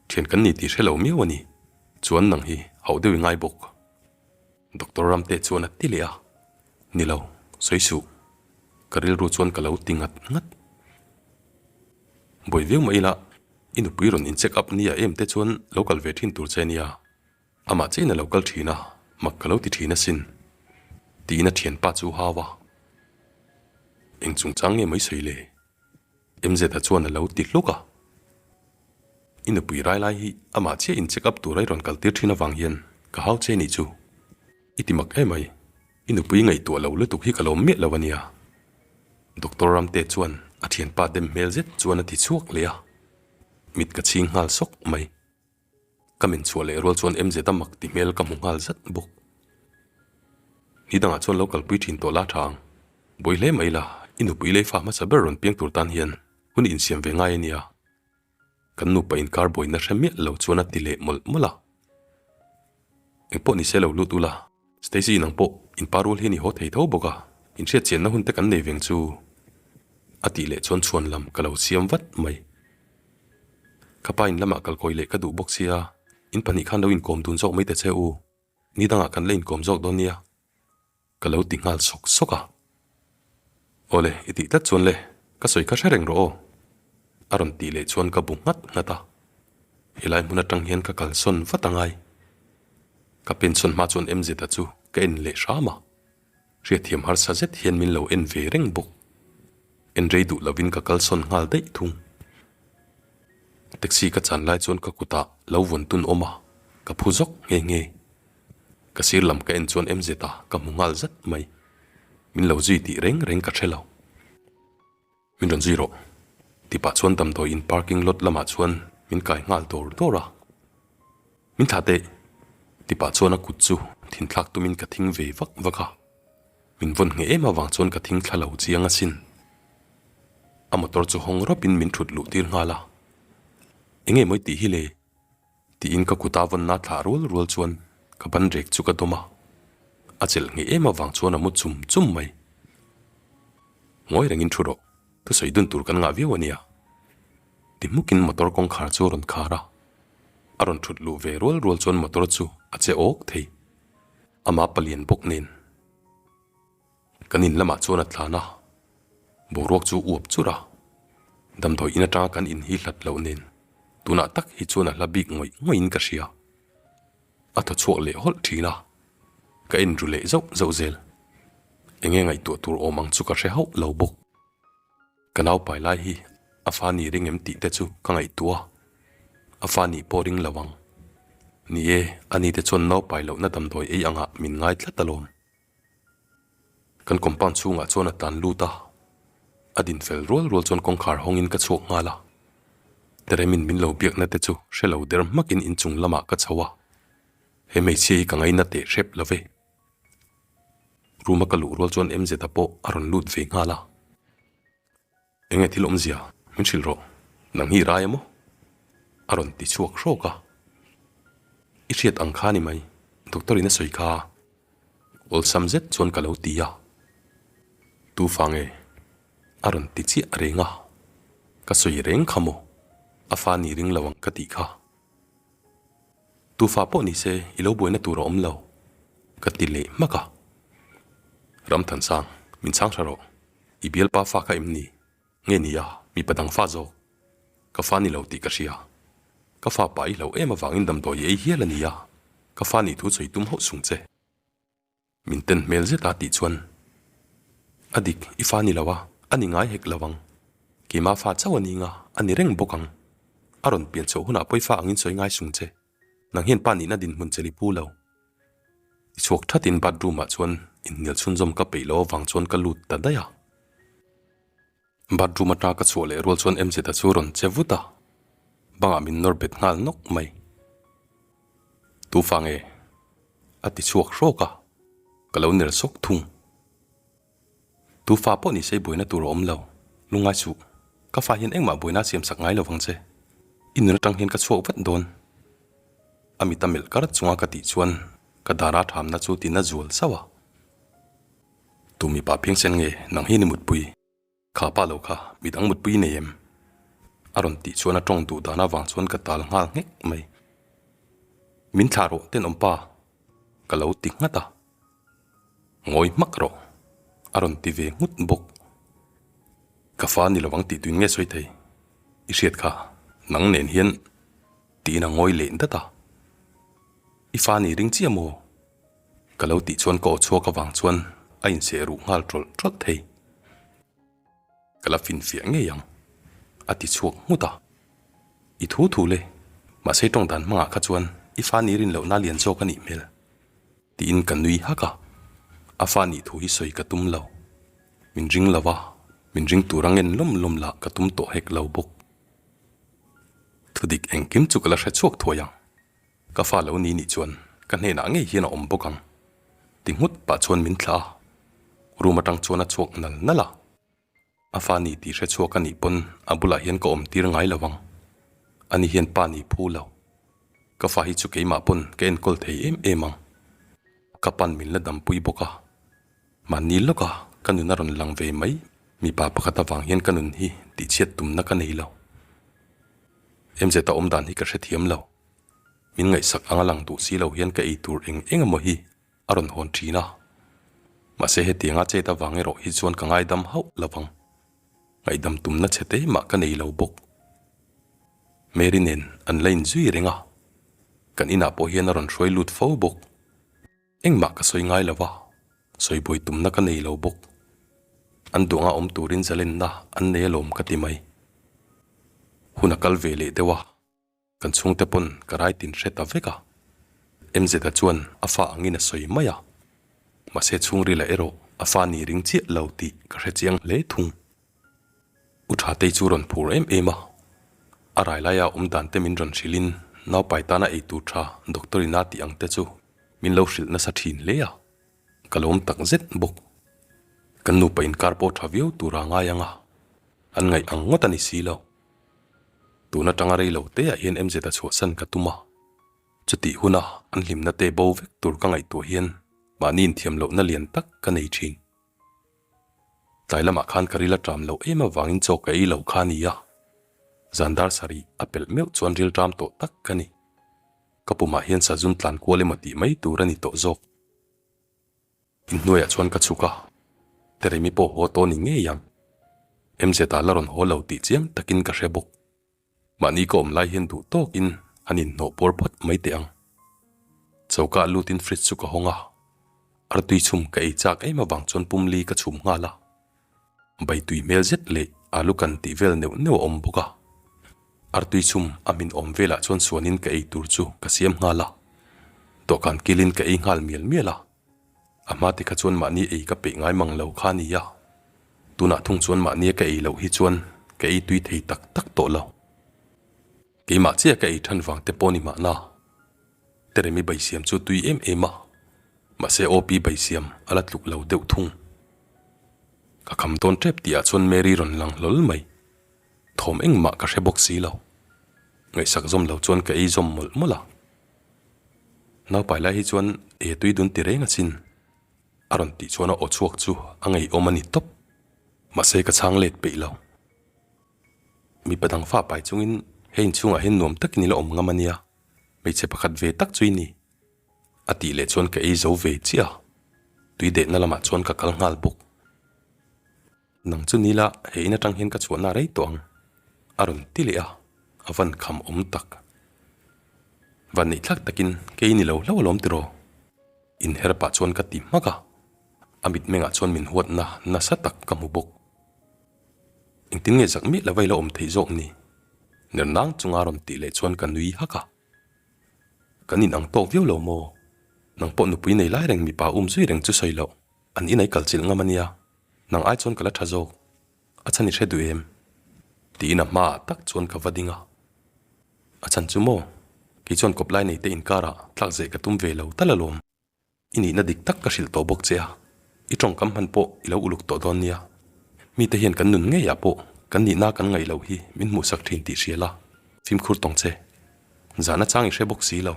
Thian kan ni tih hre lo miau a ni. Chuan nang hi hauh deuh i ngai bawk. Doctor Ramte chuan a ti leh a, Ni lo, sawi suh. Ka rilru chuan ka lo ti ngat ngat. Buai viau mah ila, i nupui rawn in check up nia em te chuan lo kal ve thin tur che nia. Amah chiahin a lo kal thin a, mak ka lo ti thin asin. Tiin a thianpa chu hau a. Eng chungchang nge mai sawi le? MZ-a chuan a lo ti hluk a. I nupui rai lai hi amah chiah in check up tura i rawn kal tir thin avang hian ka hau che nih chu. I ti mak em ai, i nupui ngaihtuah lo lutuk hi ka lawm miah lo a nia. Doctor Ramte chuan a thianpa dem hmel zet chuan a ti chhuak leh a, mit ka chhing nghal sawk mai. Ka men chhuah leh rual chuan MZ a mak ti hmel ka hmu nghal zat bawk. Ni dangah chuan lo kalpui thin tawh la tha ang. Buai hle mai la, i nupui lei fa hmasa ber rawn piang tur tan hian hun i insiam ve ngai a nia. Kan nupa inkar buaina hre miah lo chuan a ti leh mawlh mawlh a. Engpawh ni se lo lut ula, Stacy nang pawh in pa rual hian i haw thei tho bawk a, inhriat chianna hun te kan nei veng chu a tih leh chuan chhuan lam ka lo siam vat mai. Ka pa in lamah kalkawi leh ka duh bawk sia, in pahnih khan lo inkawm dun zawk mai ta che u, ni dangah kan la inkawm zawk dawn nia. Ka lo ti nghal sawk sawk a. Awle, i tih tlat chuan le, ka sawi kha hre reng rawh aw. A rawn tih leh chuan ka bu nghat nghat a. Helai hmun atang hian ka kalsawn vat a ngai. Ka pensawn hma chuan MZ-a chu ka en leh hram a. Hriatthiam harsa zet hian min lo en ve reng bawk. En rei duh lovin ka kalsawn nghal daih thung. Taxi ka chan lai chuan ka kutah lo vawn tun awm a, ka phu zawk nghe nghe. Ka sir lam ka en chuan MZ a ka hmu nghal zat mai. Min lo zui tih reng reng ka hre lo. Min rawn zui rawh. Tipah chuan damdawi in parking lot lamah chuan min kai nghal dawr dawr a. Min thlah teh. Tipah chuan a kut chu thinthlak tumin ka thing ve vak vak a. Min vawn ngheh em avang chuan ka thing thla lo chiang asin. A motor chu hawng rawpin min thut luh tir nghal a. Enge mawi tih hi le? Tiin ka kuta vawnna thlah rual rual chuan ka ban rek chu ka dawm a. A chelh ngheh em avang chuan a mu chum chum mai. Ngawi rengin thu rawh, thusawi dun tur kan ngah viau a nia. Ti hmukin motor kawngkhar chu a rawn khar a. A rawn thut luh ve rual rual chuan motor chu a che awk thei. Ama palian bawk nen kan in lamah chuan a tlan a, boruak chu uap churh a, damdawi in atanga kan in hi hlat loh nen tunah tak hi chuan a hla bik ngawih ngawih in ka hria. A thaw chhuak leh hawlh thin a, ka en ru leh zauh zauh zel. Enge ngaihtuah tur awm ang chu ka hre hauh lo bawk. Ka naupai lai hi a fa ni ring em tih te chu ka ngaihtuah a, a fa nih pawh ring lo ang. Ni e, ani te chuan naupai lohna damdawi ei angah min ngai tlat alawm. Kan compound chhungah chuan a tlan lut a, a din fel rual rual chuan kawngkhar hawngin ka chhuak nghal a. Teremin min lo biakna te chu hre lo der hmakin inchung lamah ka chho a, he hmeichhia hi ka ngaina teh hrep lo ve. Room a ka luh rual chuan MZ-a pawh a rawn lut ve nghal a. Enge thil awmzia min hrilh rawh, nang hi i rai emaw? A rawn ti chhuak hrawk a. I hriat ang kha ni mai, doctor in a sawi kha. Awlsam zet chuan ka lo ti a. Tu fa nge? A rawn ti chiah reng a. Ka sawi reng kha maw? A fa ni ring lo ang ka tih kha. Tufa pawh ni se i lo buaina tur a awm lo, ka ti leh hmak a. Ramthansang, min chhang hra rawh. I bialpa fa kha em ni? Nge ni a, mipa dang fa zawk. Ka fa ni lo tih ka hria. Ka fa pa i hlauh em avangin damdawi i ei hial a nia, ka fa nih thu sawi tum hauh sung che. Min ten hmel zet a tih chuan, A dik, i fa ni lo a, a ni ngai hek lo ang. Keimah fa chauh a ni nga, a ni reng bawk ang. A rawn pian chhoh hunah pawi fa angin sawi ngai sung che. Nang hian pa nihna dinhmun che li pu lo. Ti chhuak thatin bathroom ah chuan inhnial chhunzawm ka peih lo avang chuan ka lut ta daih a. Bathroom atanga ka chhuah leh rual chuan MZ-a chu rawn che vut a, bangah min nawr bet nghal nawk mai. Tu fa nge? A ti chhuak hrawk a, ka lo ner sawk thung. Tu fa pawh ni sei buaina tur a awm lo, lungngai suh, ka fa hian engmah buaina a siam sak ngai lo vang che, i nun atang hian ka chhuak vat dawn. A mit a melh kar chunga ka tih chuan ka dara thamna chu tina zual sauh a. Tu mipa phiangsen nge nang hi ni mutpui? Kha pa lo kha midang mutpui nei em? A rawn tih chuan a tawng duh dan avang chuan ka tal nghal nghek mai. Min thlah rawh tenawm pa ka lo ti nghat a. Ngawi hmak rawh a rawn ti ve nghut bawk. Ka fa ni lovang tih tuin nge sawi thei? I hriat kha nang nen hian tiin a ngawi leh dat a. I fa ni ring chiah maw? Ka lo tih chuan ka aw chhuak avang chuan a inseh ruh nghal tawlh tawlh thei. Ka la finfiah ngei ang, a ti chhuak nghut a. I thu thu le, mahse tawng dan hmangah kha chuan i fa ni rin lohna lian zawk a nih hmel, tiin ka nui hak a. A fa nih thu hi sawi ka tum lo. Min ring lo a, min ring tur a ngen lawm lawm lah ka tum tawh hek lo bawk. Thudik engkim chu ka la hre chhuak thuai ang. Ka fa lo ni nih chuan ka hnenah ngei hian a awm bawk ang ti nghut pah chuan min thlah a, room atang chuan a chhuak nal nal a, a fa ni tih hre chhuak a nih pawn a bulah hian ka awm tir ngai lo ang, ani hian pa ni phu lo, ka fa hi chu keimah pawn ka enkawl thei em em ang, ka pan min la dampui bawk a, mahni lawka ka nun a rawn lang ve mai, mipa pakhat avang hian ka nun hi tihchhiat tumna ka nei lo, MZ a awm dan hi ka hrethiam lo. Min ngaihsak anga lang duh si lo hian ka ei tur eng eng emaw hi a rawn hawn thin a. Mahse hetianga chet avang erawh hi chuan ka ngaidam hauh lo vang. Ngaihdam tumna chhe te mah ka nei lo bawk. Mary nen an la inzui reng a, kan inah pawh hian a rawn hruai lut fo bawk. Engmah ka sawi ngai lo va, sawi buai tumna ka nei lo bawk. An duanga awm turin zalenna an nei alawm ka ti mai. Hun a kal ve leh deuh a. Kan chhungte pawn ka rai tin hre ta vek a, MZ-a chuan a fa angin a sawi mai a, mahse chhungrila erawh a fa ni ring chiah lo tih ka hre chiang hle thung. U Thatei chu rawn phur em em a, a rai laia awm dan te min rawn hrilhin naupai tana ei tur tha doctor in a tih ang te chu min lo hrilh nasa thin hle a, ka lawm tak zet bawk. Kan nupa inkar pawh tha viau tura ngai ang a, an ngaih ang ngawt a ni si lo. Tun atanga rei lo te ah hian MZ a chhuahsan ka tum a, chutih huna an hlimna te bo vek tur ka ngaihtuah hian mahni inthiam lohna lian tak ka nei thin. Tlai lamah khan ka ril a ṭam loh em avangin chaw ka ei lo kha a ni a, zan dar sarih a pelh meuh chuan ril ṭam tawh tak ka ni. Ka pumah hian sazun tlan kual emaw tih mai tur a ni tawh zawk. Inhnuaiah chuan ka chhuk a, Teremi pawh haw tawh ni ngei ang. MZ ah la rawn haw lo tih chiang takin ka hre bawk. Mahni ka awm lai hian duh tawkin an inhnawh puar phawt mai teh ang. Choka lutin fridge chu ka hawng a, artui chhum ka ei chak em avang chuan pumli ka chhum nghal a. Bai tui hmel zet leh alu kan tih vel neuh neuh a awm bawk a. Artui chhum a min awm velah chuan suanin ka ei tur chu ka siam nghal a. Dawhkan kilin ka ei nghal mial mial a. A hma te kha chuan mahni ei ka peih ngai mang lo kha a ni a, tunah thung chuan mahnia ka ei loh hi chuan ka ei tui thei tak tak tawh lo. Keimah chiah ka ei than vang te pawh ni mahna. Teremi baisiam chu tui em em a, mahse OP baisiam a la tluk lo deuh thung. Ka kham dawn tep tihah chuan Mary rawn lang hlawl mai. Thawm engmah ka hre bawk si lo. Ngaihsak zawm lo chuan ka ei zawm mawlh mawlh a. Naupai lai hi chuan e tui dun ti reng asin a rawn tih chuan a aw chhuak chu a ngeiawm a ni tawp. Mahse ka chhang let peih lo. Mipa dang fa pai chungin hei inchhungah hian nuam takin i la awm ngam a nia, hmeichhe pakhat ve tak chu i ni. A tih leh chuan ka ei zo ve chiah a, tui dehna lamah chuan ka kal nghal bawk. Nang chu nila he in atang hian ka chhuahna rei tawh ang, a rawn ti leh a, a van kham awm tak. Van neih thlak takin kei ni lo hlauh alawm tiraw? Inher pah chuan ka ti hmak a, a mitmengah chuan min huatna nasa tak ka hmu bawk. Engtin nge zak miah lova i la awm theih zawk ni? Ner nang chunga rawn tih leh chuan ka nui hak a. Kan inang tawk viau lo maw? Nang pawh nupui nei lai reng mipa um zui reng chu sawi loh, an inai kalchilh ngam a nia. Nang ai chuan ka la tha zawk, a chhan i hre duh em? Tiin a hmaah tak chuan ka va ding a. A chhan chu maw? Kei chuan kawp lai nei te inkarah tlak zeh ka tum ve lo tal alawm. I nihna dik tak ka hrilh tawh bawk che a, i tawngkam hman pawh i lo uluk tawh dawn nia. Mite hian kan nun ngeiah pawh kan nihna kan ngaih loh hi min hmuhsak thin tih hria la, fimkhur tawng che. Zahna chang i hre bawk si lo.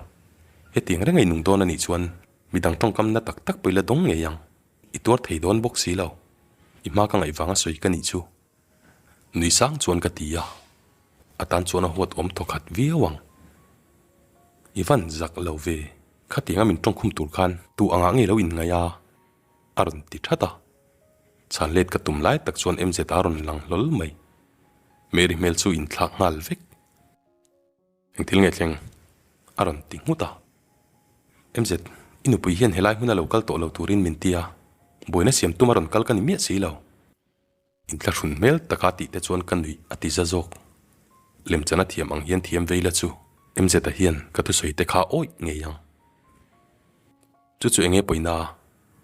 Hetiang reng a i nung dawn a nih chuan midang tawngkam na tak tak pawh i la dawng ngei ang. I tuar thei dawn bawk si lo. I hma ka ngaih vanga sawi ka nih chu. Nui sang chuan ka ti a, a tan chuan a huat awm thawkhat viau ang. I van zak lo ve, khatianga min tawngkhum tur khan tu angah ngei lo inngaih a? a rawn ti that a. Chhan let ka tum lai tak chuan MZ a rawn lang hlawl mai. Mary hmel chu inthlak nghal vek. Engthil nge thleng? A rawn ti nghut a. MZ, i nupui hian helai hmuna lo kal tawh lo turin min ti a, buaina siam tum a rawn kal ka ni miah si lo. Inthlahrun hmel taka tih te chuan ka nuih a ti za zawk. Lemchana thiam ang hian thiam vei la chu MZ-a hian ka thusawi te kha awih ngei ang. Chu chu enge pawina?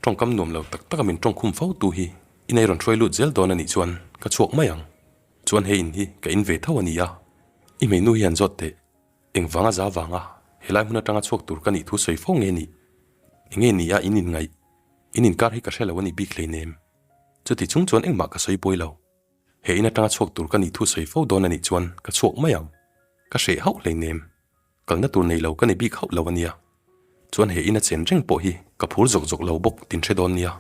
Tawngkam nuam lo tak taka min tawngkhum fo tu hi i nei rawn hruai lut zel dawn a nih chuan ka chhuak mai ang. Chuan he in hi ka in ve tho a ni a, i hmeinu hi han zawt teh. Engvanga za vanga helai hmun atanga chhuak tur ka nih thu sawi fo nge nih? Enge ni a in inngaih? In inkar hi ka hre lo a nih bik hleinem. Chuti chung chuan engmah ka sawi pawi lo. He in atanga chhuak tur ka nih thu sawi fo dawn a nih chuan ka chhuak mai ang. Ka hreh hauh hleinem. Kalna tur nei lo ka ni bik hauh lo a nia. Chuan he ina chen reng pawh hi ka phur zawk zawk lo bawk tin hre dawn nia.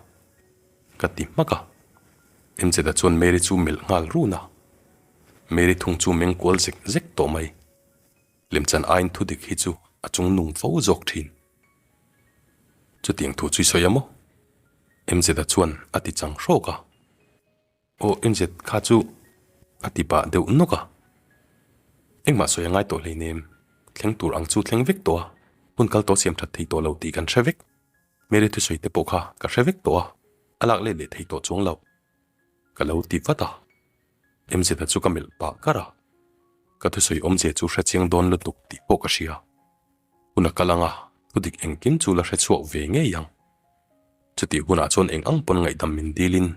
Ka ti hmak a. MZ-a chuan Mary chu melh nghal run a. Mary thung chu meng kual zek zek tawh mai. Lemchan aiin thudik hi chu a chung nung fo zawk thin. Chutiang thu chu i sawi a maw? MZ-a chuan a ti chang hrawk a. Aw MZ kha chu a ti pah deuh nawk a. Engmah sawi a ngai tawh hleinem, thleng tur ang chu thleng vek tawh a, hun kal tawh siam that thei tawh lo tih kan hre vek. Mary thusawi te pawh kha ka hre vek tawh a, a lak let leh thei tawh chuang lo. Ka lo ti vat a. MZ-a chu ka melh pah kar a, ka thusawi awmzia chu hre chiang dawn lutuk tih pawh ka hria. Hun a kal ang a, thudik engkim chu la hre chhuak ve ngei ang. Chutih hunah chuan eng ang pawn ngaihdam min dilin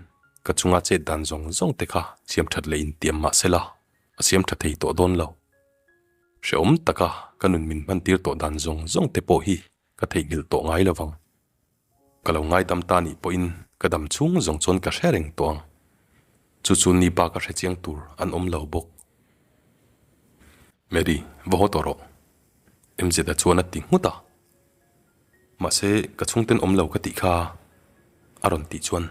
ka chunga chet dan zawng zawng te kha siam that leh intiam mah sela a siam tha thei tawh dawn lo. Hrehawm taka ka nun min hman tir tawh dan zawng zawng te pawh hi ka theihnghilh tawh ngai lo vang. Ka lo ngaidam ta nih pawhin. Ka dam chhung zawng chuan ka hre reng tawh ang. Chu chu ni bak a hre chiang tur an awm lo bawk. Mary, va haw tawh rawh. MZ-a chuan a ti nghut a. Mahse, ka chhungten awm lo ka tih kha a rawn tih chuan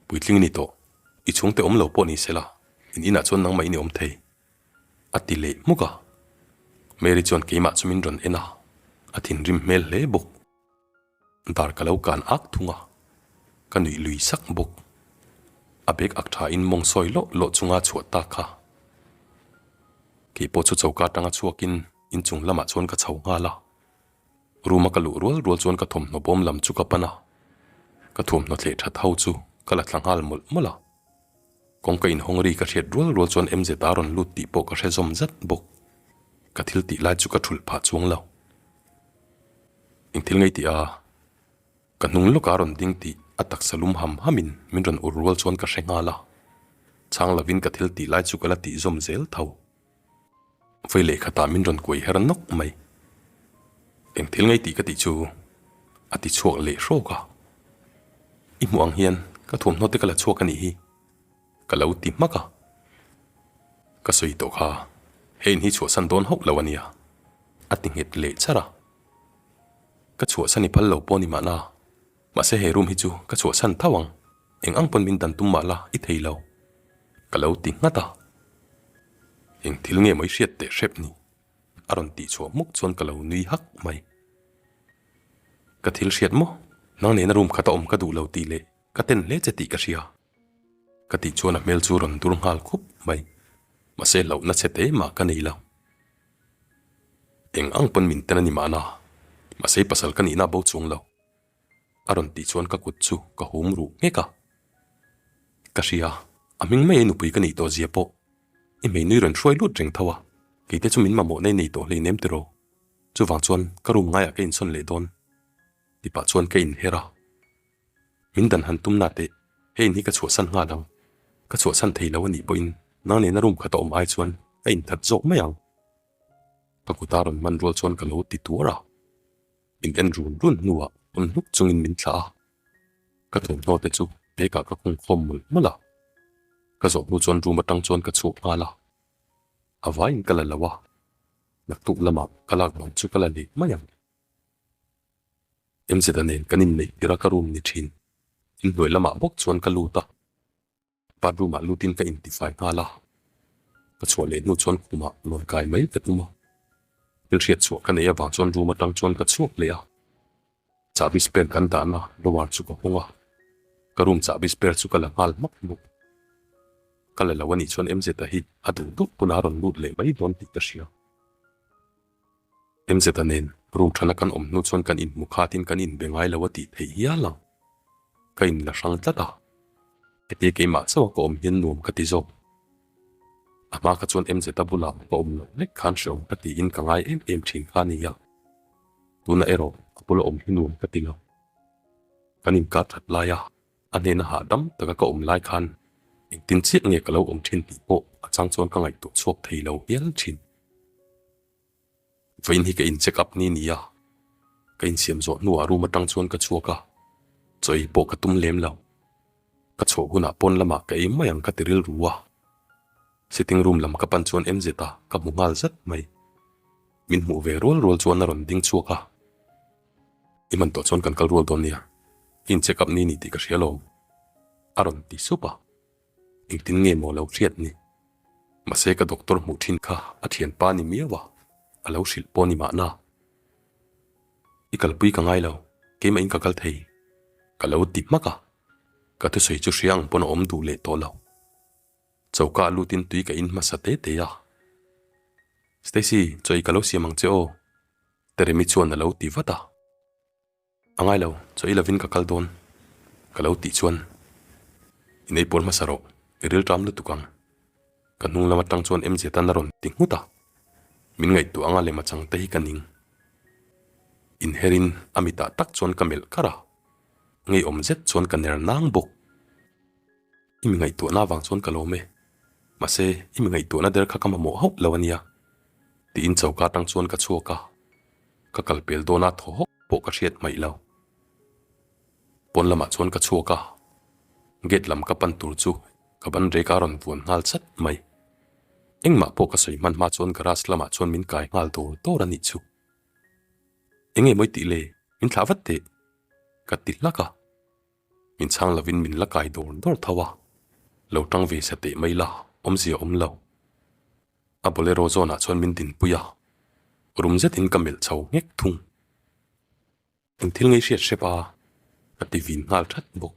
puitling i ni tawh. I chhungte awm lo pawh ni se la, in inah chuan nangmah in i awm thei. A ti leh hmuk a. Mary chuan keimah chu min rawn en a, a thinrim hmel hle bawk. Dar ka lo kan ak thung a, ka nuih lui sak bawk. A bag ak tha in mawng sawi lawh lawh chunga chhuah ta kha. Keipawh chu choka atanga chhuakin inchung lamah chuan ka chho nghal a. Room a ka luh rual rual chuan ka thawmhnaw bawm lam chu ka pan a, ka thuamhnaw thleh that ho chu ka la thla nghal mawlh mawlh a. Kawngka inhawng ri ka hriat rual rual chuan MZ a rawn lut tih pawh ka hre zawm zat bawk. Ka thil tih lai chu ka thulh phah chuang lo. Eng thil ngei tih a, ka hnung lawkah a rawn ding tih a taksa lum ham hamin min rawn ur rual chuan ka hre nghal a. Chhang lovin ka thil tih lai chu ka la tih zawm zel tho. Vei lehkhatah min rawn kuai her nawk mai. Eng thil ngei tih ka tih chu a ti chhuak leh hrawk a. I hmuh ang hian ka thuamhnaw te ka la chhuak a nih hi ka lo ti hmak a. Ka sawi tawh kha hei in hi chhuahsan dawn hauh lo a nia a ti nghet leh char a. Ka chhuahsan i phal lo pawh ni mahna mahse he room hi chu ka chhuahsan tho ang. Eng ang pawn min dan tum mah la i thei lo ka lo ti nghat a. Eng thil nge maw i hriat teh hrep ni? A rawn tih chhuah hmuk chuan ka lo nui hak mai. Ka thil hriat maw? Nang nena room khat a awm ka duh lo tih leh ka ten hle che tih ka hria. Ka tih chuan a hmel chu rawn dur nghal khup mai. Mahse hlauhna che te mah ka nei lo. Eng ang pawn min ten a ni mahna, mahse i pasal ka nihna bo chuang lo. A rawn tih chuan ka kut chu ka hum ruh nghek a. Ka hria, a hming mai a nupui ka nih tawh zia pawh i hmei nui rawn hruai lut reng tho a, keite chu min mamawh nei nei tawh hleinem tiraw? Chuvang chuan ka room ngaiah ka insawn leh dawn ti pah chuan ka inher a. Min dan han tum na teh, hei in hi ka chhuahsan nghal ang. Ka chhuahsan thei lo a nih pawhin nang nena room khat a awm ai chuan ka inthat zawk mai ang. Ka kuta rawn hman rual chuan ka lo ti tuar a. Min en run run hnuah pawn hluk chungin min thlah a, ka thawmhnaw te chu bag ah ka khung khawm mawlh mawlh a, ka zawh hnu chuan room atang chuan ka chhuak nghal a, a vaiin ka la lo a, naktuk lamah ka lak bang chu ka la leh mai ang. MZ-a nen kan inneih tirh a ka room ni thin, inhnuai lamah bawk chuan ka lut a. Bathroom ah lutin ka intifai nghal a, ka chhuah leh hnu chuan khumah lawn kai mai ka tum a, thil hriat chhuah ka neih avang chuan room atang chuan ka chhuak leh a, chahbi spare kan dahna drawer chu ka hawng a, ka room chahbi spare chu ka la nghal hmak bawk. Ka la lo anih chuan MZ-a hi a duh duh hunah a rawn lut leh mai dawn tih ka hria. MZ-a nen room thana kan awm hnu chuan kan inhmu khatin kan inbe ngai lo a tih theih hial ang. Ka inla hrang tlat a, hetia keimah chauh a ka awm hian nuam ka ti zawk. A hma kha chuan MZ-a bulah ka awm loh hlek khan hreawm ka tiin ka ngai em em thin kha a ni a, tunah erawh a bula awm hi nuam ka ti lo. Kan inkar that lai a, a hnena hahdam taka ka awm lai khan engtin chiah nge ka lo awm thin tih pawh a chang chuan ka ngaihtuah chhuak thei lo hial thin. Vawiin hi ka in check up ni nia, ka insiam zawh hnuah room atang chuan ka chhuak a, chaw ei pawh ka tum lem lo. Ka chhuah hunah pawn lamah ka ei mai ang ka ti rilru a, sitting room lam ka pan chuan MZ a ka hmu nghal zat mai. Min hmuh ve rual rual chuan a rawn ding chhuak a, I hman tawh chuan kan kal rual dawn nia, i in check up ni ni tih ka hria lawm a rawn ti sup a. Engtin nge maw lo hriat ni? Mahse ka doctor hmuh thin kha a thianpa ni miau a, a lo hrilh pawh ni mahna. I kalpui ka ngai lo, keimah in ka kal thei. Ka lo ti hmak a, ka thusawi chu hria ang pawn a awm duh leh tawh lo. Choka ah lutin tui ka in hmasa te te a. Stacy, chaw i ka lo siam ang che aw, Teremi chuan a lo ti vat a. A ngai lo, chaw i lovin ka kal dawn ka lo tih chuan in ei pawl hmasa rawh, i ril ṭam lutuk ang. Ka hnung lam aṭang chuan MZ tan a rawn ti nghut a, min ngaihtuah anga lem a chang te hi ka ning. Inherin a mitah tak chuan ka melh kar a, ngeiawm zet chuan ka ner nang bawk. I mi ngaihtuahna avang chuan ka lawm e, mahse i mi ngaihtuahna der kha ka mamawh hauh lo a nia tiin choka atang chuan ka chhuak a, ka kal pel dawna thaw hawk pawh ka hriat hmaih lo. Pawn lamah chuan ka chhuak a, gate lam ka pan tur chu ka ban rek a rawn vuan nghal chat mai. Engmah pawh ka sawi hman hma chuan garage lamah chuan min kai nghal dawr dawr a nih chu. Enge mawi tih le, min thlah vat teh, ka ti hlak a. Min chhang lovin min la kai dawr dawr tho a, lo tang ve sa teh mai la, awmzia awm lo. A bolero zawnah chuan min dinpui a, rum zetin ka melh chho nghek thung. Eng thil ngei hriat hrep a, ka ti vin nghal that bawk.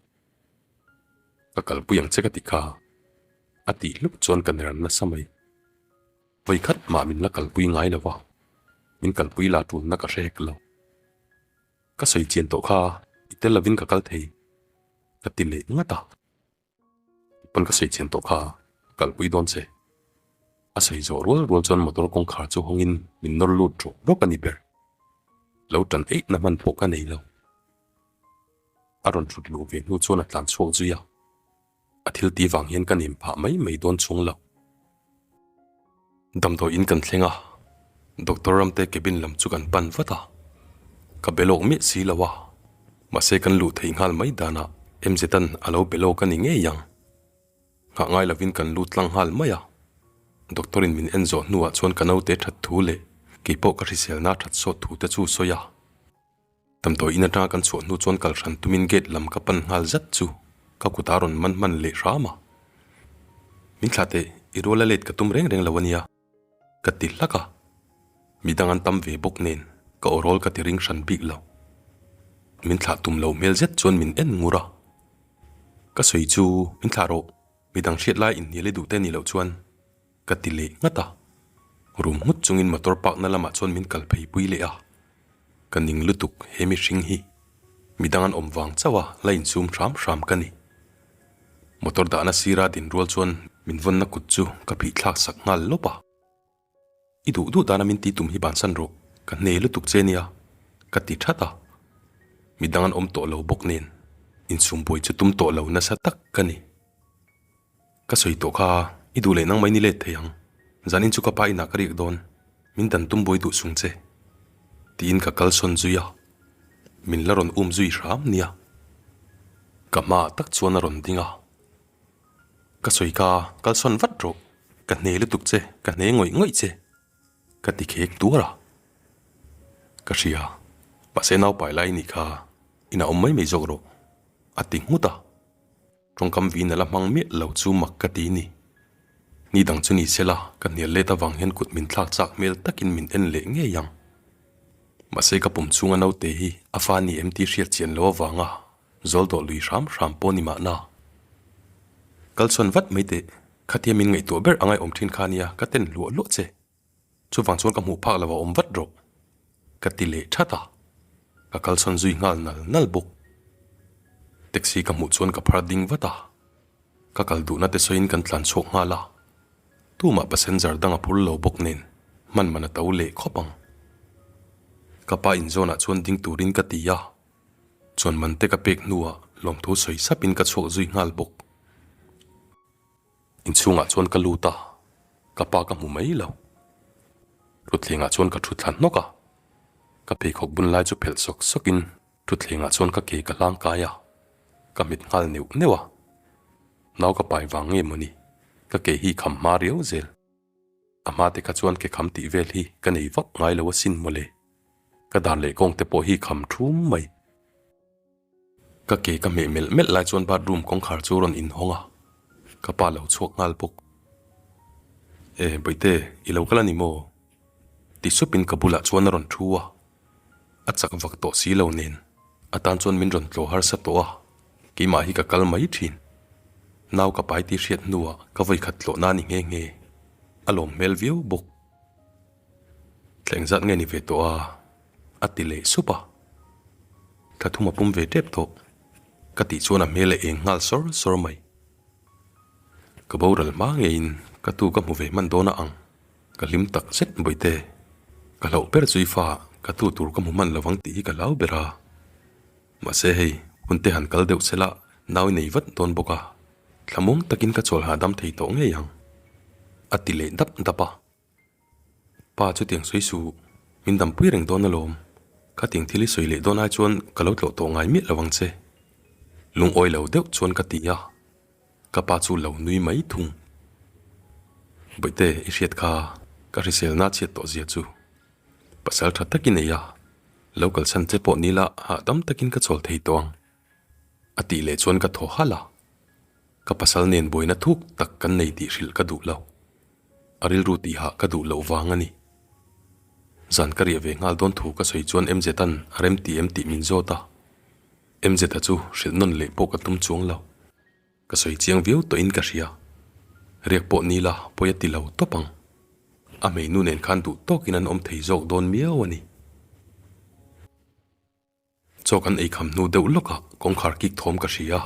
Ka kalpui ang che ka ti kha, a tih hlup chuan ka ner nasa mai. Vawi khat mah min la kalpui ngai lo va, min kalpui la tulna ka hre hek lo. Ka sawi chian tawh kha, i tel lovin ka kal thei, ka ti leh ngat a. Pawn ka sawi chian tawh kha, ka kalpui dawn che. A sawi zawh rual rual chuan motor kawngkhar chu hawngin min nawr lut rawk rawk a ni ber. Lo tan eihna hman pawh ka nei lo. A rawn thut luh ve hnu chuan a tlan chhuak zui a. A thil tih vang hian ka nem phah mai mai dawn chung lo. Damdawi in kan thleng a, Doctor Ramte cabin lam chu kan pan vat a, ka be lawk miah si lo a, mahse kan luh theih nghal mai danah MZ-a'n a lo be lawk a ni ngei ang. Nghah ngai lovin kan lut tlang nghal mai a, Doctor in min en zawh hnuah chuan ka naute that thu leh keipawh ka hriselna that sawt thu te chu sawi a. Damdawi in atanga kan chhuah hnu chuan kal hran tumin gate lam ka pan nghal zat chu ka kut a rawn man hman leh hram a. Min thlah teh, i rual a let ka tum reng reng lo a nia, ka ti hlak a. Midang an tam ve bawk nen ka aw rawl ka ti ring hran bik lo. Min thlah tum lo hmel zet chuan min en ngur a. Ka sawi chu min thlah rawh, midang hriat lai inhnial i duh te nih loh chuan Ka ti leh nghat a, rum nghut chungin motor park na lamah chuan min kal phei pui leh a, ka ning lutuk he mihring hi midang an awm vang chauh a la insum hram hram ka ni. Motor dahna sira din rual chuan min vawnna kut chu ka phih thlak sak nghal lawp a. I duh duh dana min ti tum hi bansan rawh, ka hne lutuk che nia, ka ti that a. Midang an awm tawh lo bawk nen insum buai chu tum tawh lo nasa tak ka ni. Ka sawi tawh kha, i duh leh nang mai ni let thei ang. Zanin chu ka pa inah ka riak dawn, min dan tum buai duh sung che. Tiin ka kal sawn zui a, min la rawn um zui hram nia. Ka hmaah tak chuan a rawn ding a, Ka sawi kha, kal sawn vat rawh, ka hne lutuk che, ka hne ngawih ngawih che, ka ti khek tuar a. Ka hria, mahse naupai lai nih kha, inah awm mai mai zawk rawh, a ti nghut a. Tawngkam vin a la hmang miah lo chu mak ka ti ni. Ni dang chu ni sela, ka hnial let avang hian kut min thlak chak hmel takin min en leh ngei ang. Mahse ka pum chhunga naute hi a fa ni em tih hriat chian lo avanga zawl dawh lui hram hram pawh ni mahna. Kal chhuan vat mai teh, khatia min ngaihtuah ber a ngaihawm thin kha nia ka ten hluah hluah che. Chuvang chuan ka hmuh phak lo a awm vat rawh, ka ti leh that a, ka kalsawn zui nghal nal nal bawk. Taxi ka hmuh chuan ka phar ding vat a, ka kal duhna te sawiin kan tlan chhuak nghal a, tumah passenger dang a phur lo bawk nen hman man a to leh khawp ang. Ka pa inzawnah chuan ding turin ka ti a, chuan man te ka pek hnuah lawmthu sawi sapin ka chhuak zui nghal bawk. Inchhungah chuan ka lut a, ka pa ka hmu mai lo. Thutthlengah chuan ka thu thla hnawk a, ka pheikhawk bun lai chu phelh sawk sawkin thutthlengah chuan ka ke ka hlang kai a, ka hmet nghal neuh neuh a. Nau ka pai vang nge mawni, ka ke hi kham hma riau zel. A hma te kha chuan ke kham tih vel hi ka nei vak ngai lo asin mawle. Ka dan leh kawng te pawh hi kham thum mai. Ka ke ka hmeh melh melh lai chuan bathroom kawngkhar chu rawn inhawng a, ka pa lo chhuak nghal bawk. E, Bawihte, i lo kal a ni maw? Ti supin ka bulah chuan a rawn thu a, a chak vak tawh si lo nen a tan chuan min rawn tlaw harsa tawh a, keimah hi ka kal mai thin. Nau ka pai tih hriat hnuah ka vawikhat tlawhna a ni nghe nghe, a lawm hmel viau bawk. Thleng zat nge ni ve tawh a? A ti leh sup a. Thla thum a pum ve tep tawh. Ka tih chuan a hmel a eng nghal sawr sawr mai. Ka boral hma ngeiin ka tu ka hmu ve hman dawn a ang. Ka hlim tak zet Bawihte. Ka hlauh ber chu i fa ka tu tur ka hmu hman lovang tih hi ka hlau ber a. Mahse hei, hun te han kal deuh sela nau i nei vat dawn bawk a. Thlamuang takin ka chawl hahdam thei tawh ngei ang. A ti leh dap dap a. Pa chutiang sawi suh, min dampui reng dawn alawm. Khatiang thil i sawi leh dawn ai chuan ka lo tlawh tawh ngai miah lo ang che. Lungawi lo deuh chuan ka ti a, ka pa chu lo nui mai thung. Bawihte i hriat kha ka hriselna chhiat tawh zia chu pasal tha tak i nei a, lo kalsan che pawh ni la hahdam takin ka chawl thei tawh ang a tih leh chuan ka thaw halh a, ka pasal nen buaina thuk tak kan nei tih hrilh ka duh lo. A rilru tihah ka duh loh vang a ni. Zan ka riah ve nghal dawn thu ka sawi chuan MZ-a'n a rem ti em tih min zawt a. MZ-a chu hrilh nawn leh pawh ka tum chuang lo. Ka sawi chiang viau tawhin ka hria. Riak pawh ni la pawi a ti lo tawp ang. A hmeinu nen khan duh tawkin an awm thei zawk dawn miau a ni. Chaw kan ei kham hnu deuh lawkah kawngkhar kik thawm ka hria.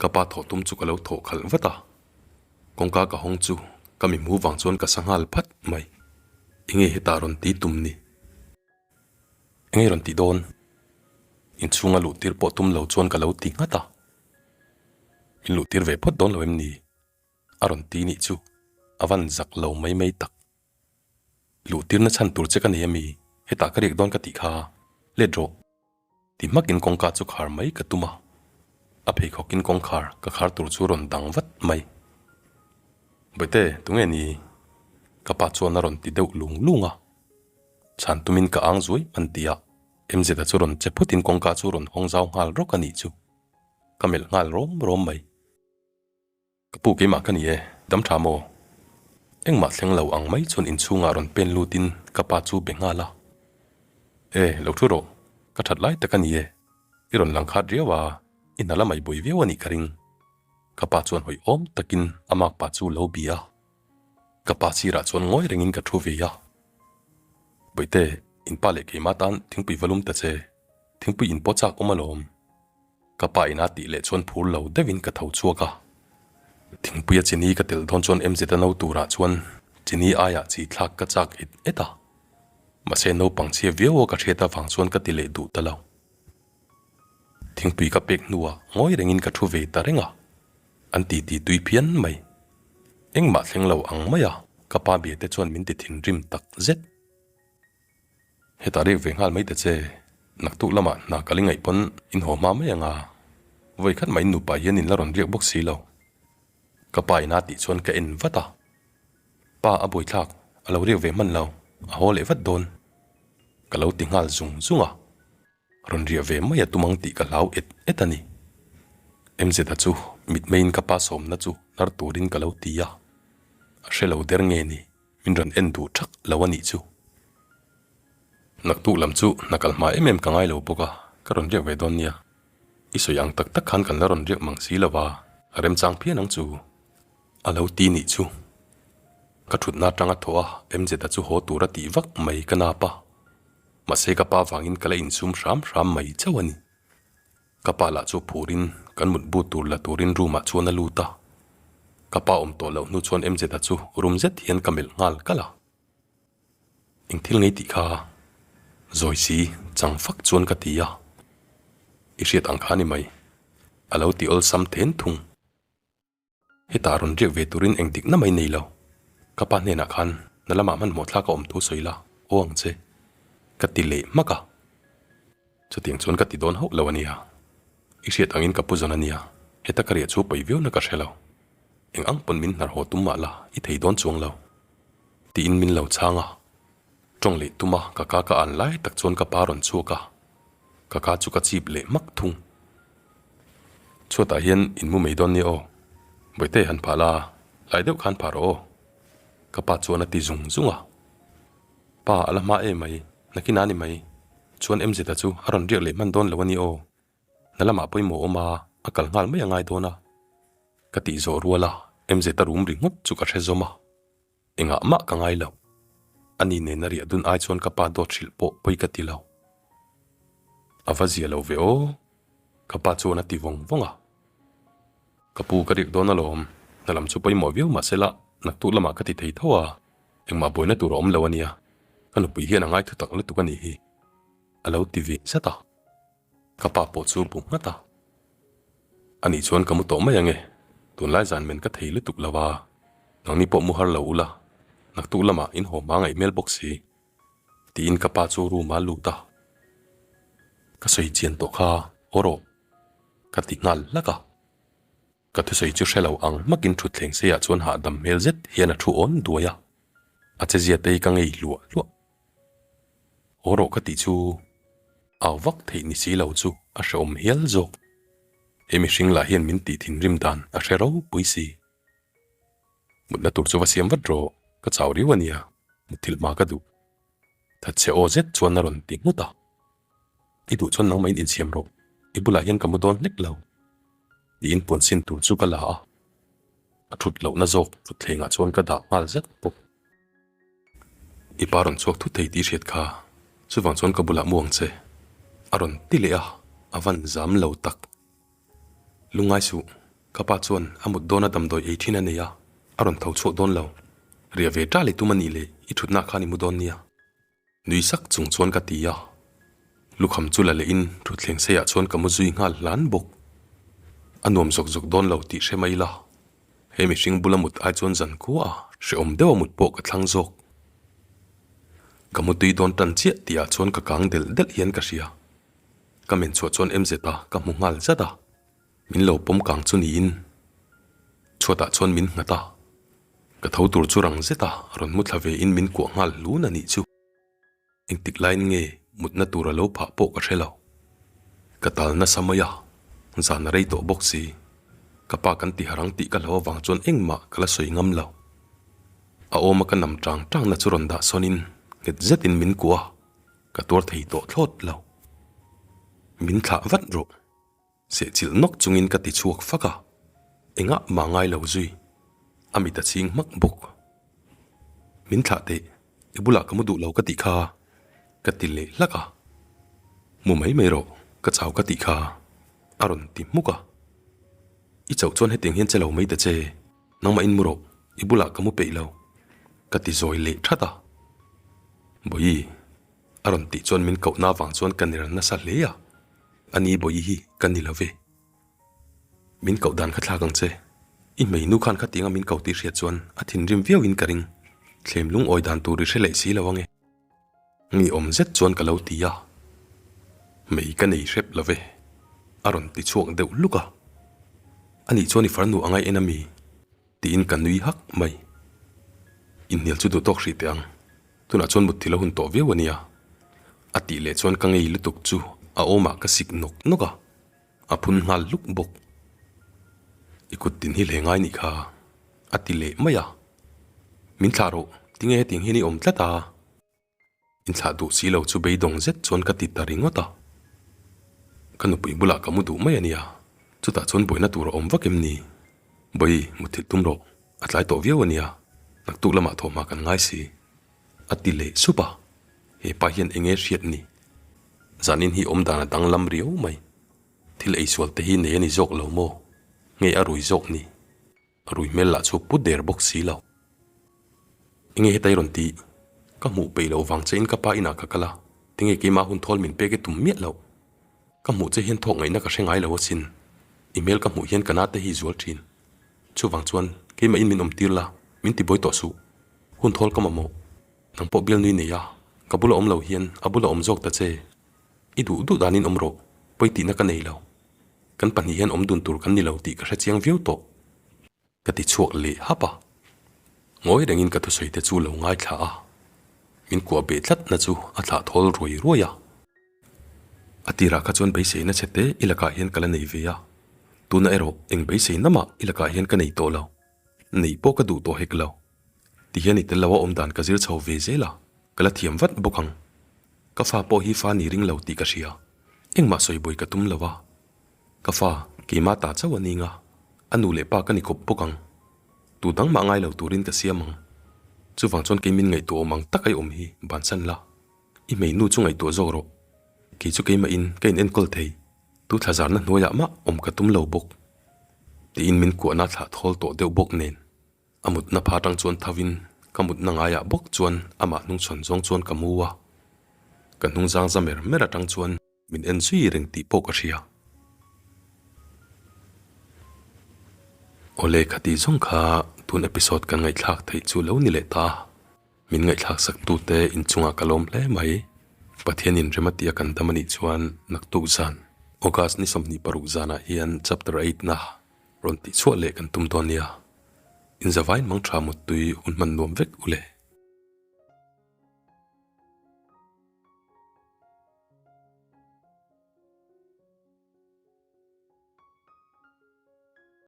Ka pa thawh tum chu ka lo thawh khalh vat a. Kawngka ka hawng chu ka mi hmu vang chuan ka sa nghal phat mai. Enge hetah rawn ti tum ni? Enge rawn tih dawn? Inchhunga luh tir pawh tum lo chuan ka lo ti nghat a. In luh tir ve phawt dawn lo em ni? A rawn ti nih chu a van zak lo mai mai tak. Luh tirna chhan tur che ka nei ami? Hetah ka riak dawn ka tih kha. Let rawh. Ti hmakin kawngka chu khar mai ka tum a. A pheikhawkin kawngkhar ka khar tur chu rawn dang vat mai. Bawihte, tunge ni? Ka pa chuan a rawn ti deuh lung lung a. Chhan tumin ka ang zuai hman tih ah MZ-a chu rawn che phutin kawngka chu rawn hawng zau nghal rawk a nih chu. Ka melh nghal rawm rawm mai. Ka pu keimah ka ni e, dam tha maw? Engmah thleng lo ang mai chuan inchhungah rawn pen lutin ka pa chu be nghal a. E, lo thu rawh, ka that lai tak a ni e, i rawn lang khat riau a, i hna lamah i buai viau a nih ka ring. Ka pa chuan hawi awm takin a makpa chu lo bia a. Ka pa sirah chuan ngawi rengin ka thu ve a. Bawihte, in pa leh keimah tan thingpui va lum ta che, thingpui in pawh chak awm alawm. Ka pa ina tih leh chuan phur lo deuhin ka tho chhuak a. Thingpuia chini ka tel dawn chuan MZ a no turah chuan chini aiah chi thlak ka chak et et a. Mahse naupang chhia viau a ka hriat avang chuan ka ti leh duh ta lo. Thingpui ka pek hnuah ngawi rengin ka thu ve ta reng a. An ti ti tui phian mai. Engmah thleng lo ang mai a ka pa bia te chuan min ti thinrim tak zet. Hetah riak ve nghal mai ta che, naktuk lamah hna kal i ngaih pawn in haw hma mai ang a, vawi khat mah in nupa hian in la rawn riak bawk si lo. Ka pa ina tih chuan ka en vat a, Pa a buaithlak, a lo riak ve hman lo, a haw leh vat dawn. Ka lo ti nghal zung zung a. Rawn riah ve mai a tum ang tih ka hlau et et a ni. MZ-a chu mitmeiin ka pa sawmna chu hnar turin ka lo ti a, a hre lo der nge ni, min rawn en duh thak lo a nih chu. Naktuk lam chu hna kal hma em em ka ngai lo bawk a, ka rawn riak ve dawn nia. I sawi ang tak tak khan kan la rawn riak mang si lo va, a remchang phian ang chu. A lo ti nih chu. Ka thutna atanga thaw a, MZ-a chu haw tur a tih vak mai ka nap a. Mahse ka pa vangin ka la insum hram hram mai chauh a ni. Ka pa lah chu phurin kan mutbu tur la turin room ah chuan a lut a. Ka pa awm tawh loh hnu chuan MZ-a chu room zet hian ka melh nghal kalh a. Eng thil ngei tih kha zawi si chang fak chuan ka ti a. I hriat ang kha a ni mai. A lo ti awlsam then thung. Hetah rawn riak ve turin eng dikna mai nei lo. Ka pa hnenah khan na lamah hmanhmawh thlak a awm thu sawi la, aw ang che. Ka ti leh hmak a. Chutiang chuan ka ti dawn hauh lo a nia. I hriat angin ka pu zawn a nia, heta ka riah chu pawi viau na ka hre lo. Eng ang pawn min hnar haw tum mah la, i thei dawn chuang lo. Tiin min lo chhang a. Tawng leh tum a, ka ka ka an lai tak chuan ka pa rawn chhuak a. Ka ka chu ka chip leh hmak thung. Chhuatah hian in mu mai dawn nia aw. Bawihte han phah la, lai deuh khan phah rawh aw. Ka pa chuan a ti zung zung a. Pa, a la hma em mai, nakin a ni mai. Chuan MZ-a chu a rawn riak leh hman dawn lo a ni aw. Hna lamah pawimawh awm a, a kal nghal mai a ngai dawn a. Ka tih zawh rual a, MZ-a rum ringawt chu ka hre zawm a. Engah mah ka ngai lo. Ani nena riah dun ai chuan ka pa dawt hrilh pawh pawi ka ti lo. A va zia lo ve aw. Ka pa chuan a ti vawng vawng a. Ka pu ka riak dawn alawm, hna lam chu pawimawh viau mah sela naktuk lamah ka ti thei tho a, engmah buaina tur a awm lo ania, ka nupui hian a ngai thutak lutuk a nih hi, a lo ti ve zat a. Ka pa pawh chu bu nghat a. Anih chuan ka mu tawh mai ange, tunlai zan men ka thei lutuk lo a, nangni pawh mu har lo ula, naktuk lamah in haw hma ngaih hmel bawk si, tiin ka pa chu room ah a lut a. Ka sawi chian tawh kha, haw rawh. Ka ti nghal hlak a. Ka thusawi chu hre lo ang hmakin thutthleng seiah chuan hahdam hmel zet hian a thu awn duai a, a chezia te hi ka ngei hluah hluah. Haw rawh ka tih chu au vak theih ni si lo chu a hrehawm hial zawk. He mihring lah hian min tih thinrim dan a hre ropui si. Mutna tur chu va siam vat rawh, ka chau riau a nia, mutthilh hma ka duh. Thatchhe aw zet chuan a rawn ti nghut a. I duh chuan nangmah in insiam rawh, i bulah hian ka mu dawn hlek lo. Tiin puan sin tur chu ka la a, a thut lohna zawk thutthlengah chuan ka dah nghal zet bawk. I pa rawn chhuak thut thei tih hriat kha, chuvang chuan ka bulah mu ang che, a rawn ti leh a, a van zam lo tak. Lungngai suh, ka pa chuan a mut dawna damdawi ei thin a nei a, a rawn tho chhuak dawn lo. Riah ve ṭal i tum a nih leh i thutna khan i mu dawn nia. Nui sak chung chuan ka ti a, lukham chu la lehin thutthleng seiah chuan ka mu zui nghal hlan bawk. A nuam zawk zawk dawn lo tih hre mai la, he mihring bula mut ai chuan zan khua a hrehawm deuh a mut pawh ka thlang zawk. Ka mu tui dawn tan chiah tihah chuan ka kang delh delh hian ka hria. Ka men chhuah chuan MZ a ka hmu nghal zat a, min lo pawm kang chu niin chhuatah chuan min nghat a. Ka tho tur chu rang zet a, rawn mu thla ve in min kuah nghal hlun a nih chu. Engtik laiin nge mutna tur a lo phah pawh ka hre lo. Ka tal nasa mai a, zan a rei tawh bawk si. Ka pa kan ti harang tih ka hlau avang chuan engmah ka la sawi ngam lo. A awma ka nam tang tang na chu rawn dah sawn in nghet zet in min kuah a, ka tuar thei tawh thlawt lo. Min thlah vat rawh. Sehchilh nawk chungin ka ti chhuak fak a, engah mah ngai lo zui, a mit a chhing hmak bawk. Min thlah teh, i bulah ka mu duh lo ka tih kha, ka ti leh hlak a. Mu mai mai rawh, ka chau ka tih kha, a rawn ti hmuk a. I chauh chuan hetiang hian che lo mai ta che, nangmah in mu rawh, i bulah ka mu peih lo, ka ti zawi leh that a. Bawihi, a rawn tih chuan min kohna avang chuan ka ner nasa hle a. A ni bawihi hi ka ni lo ve. Min koh dan kha thlak ang che. I hmeinu khan khatianga min ko tih hriat chuan a thinrim viau in ka ring. Thlem lungawi dan tur i hre leh si lo ange. Mi awm zet chuan ka lo ti a. Hmei ka nei hrep lo ve. A rawn ti chhuak deuh hluk a. A nih chuan i farnu a ngaih en a mi? Tiin ka nui hak mai. Inhnial chu duh tawk hrih teh ang. Tunah chuan mutthil a hun tawh viau a nia. A tih leh chuan ka ngei lutuk chu a awmah ka sik nawk nawk a, a phun nghal hluk bawk. I kut tin hi hle ngai nih kha, a ti leh mai a. Min thlah rawh, tinge hetiang hian i awm tlat a? Inthlah duh si lo chu beidawng zet chuan ka ti ta ringawt a. Ka nupui bulah ka mu duh mai a nia, chutah chuan buaina tur a awm vak em ni? Bawi, mutthilh tum rawh, a tlai tawh viau a nia, naktuk lamah thawhhma kan ngai si. A ti leh sup a, he pa hian eng nge hriat ni? Zanin hi awm dan a danglam riau mai. Thil eisual te hi nei a ni zawk lo maw? Nge a rui zawk ni? A rui hmel lah chu pu der bawk si lo. Enge hetai rawn tih? Ka hmuh peih loh vang che in ka pa inah ka kal a, tinge keimah hun thawl min pek i tum miah loh. Ka hmuh che hian thawk ngaihna ka hre ngai lo asin. I hmel ka hmuh hian ka nate hi i zual thin. Chuvang chuan keimah in min awm tir la, min ti buai tawh suh. Hun thawl ka mamawh. Nang pawh bialnui nei a, ka bula awm lo hian a bula awm zawk ta che. I duh duh danin awm rawh, pawi tihna ka nei lo. Kan pahnih hian awm dun tur kan ni lo tih ka hre chiang viau tawh. Ka ti chhuak leh hap a. Ngawi rengin ka thusawi te chu lo ngaithla a. Min kuah beh tlatna chu a thlah thawl ruai ruai a. A tirah kha chuan beiseina chhe te i lakah hian ka la nei ve a. Tuna erawh eng beiseina mah i lakah hian ka nei tawh lo. Neih pawh ka duh tawh hek lo. Ti hian i tel lo a awm dan ka zir chho ve zel a, ka la thiam vat bawk ang. Ka fa pawh hi fa ni ring lo tih ka hria. Engmah sawi buai ka tum lo a. Ka fa, keimah ta chauh a ning a, a nu leh pa ka ni kawp bawk ang. Tu dang mah ngai lo turin ka siam ang. Chuvang chuan kei min ngaihtuah awm ang tak a i awm hi bansan la. I hmeinu chu ngaihtuah zawk rawh. Kei chu keimahin ka in enkawl thei. Tu thla zarna hnuaiah mah awm ka tum lo bawk. Tiin min kuahna thlah thawl tawh deuh bawk nen. A mutna pha tang chuan tho in ka mutna ngaiah bawk chuan amah hnungchhawn zawng chuan ka mu a. Ka hnungzang za mer mer atang chuan min en zui reng tih pawh ka hria. Awle khati zawng kha tun episode kan ngaihthlak theih chu lo ni leh ta. Min ngaihthlak sak tute inchungah ka lawm hle mai. Pathianin rem a tih a kan dam anih chuan naktuk zan. August ni 26 zanah hian chapter eight na rawn tihchhuah leh kan tum dawn nia. Inzavain mang tha muttui hun hman nuam vek u le.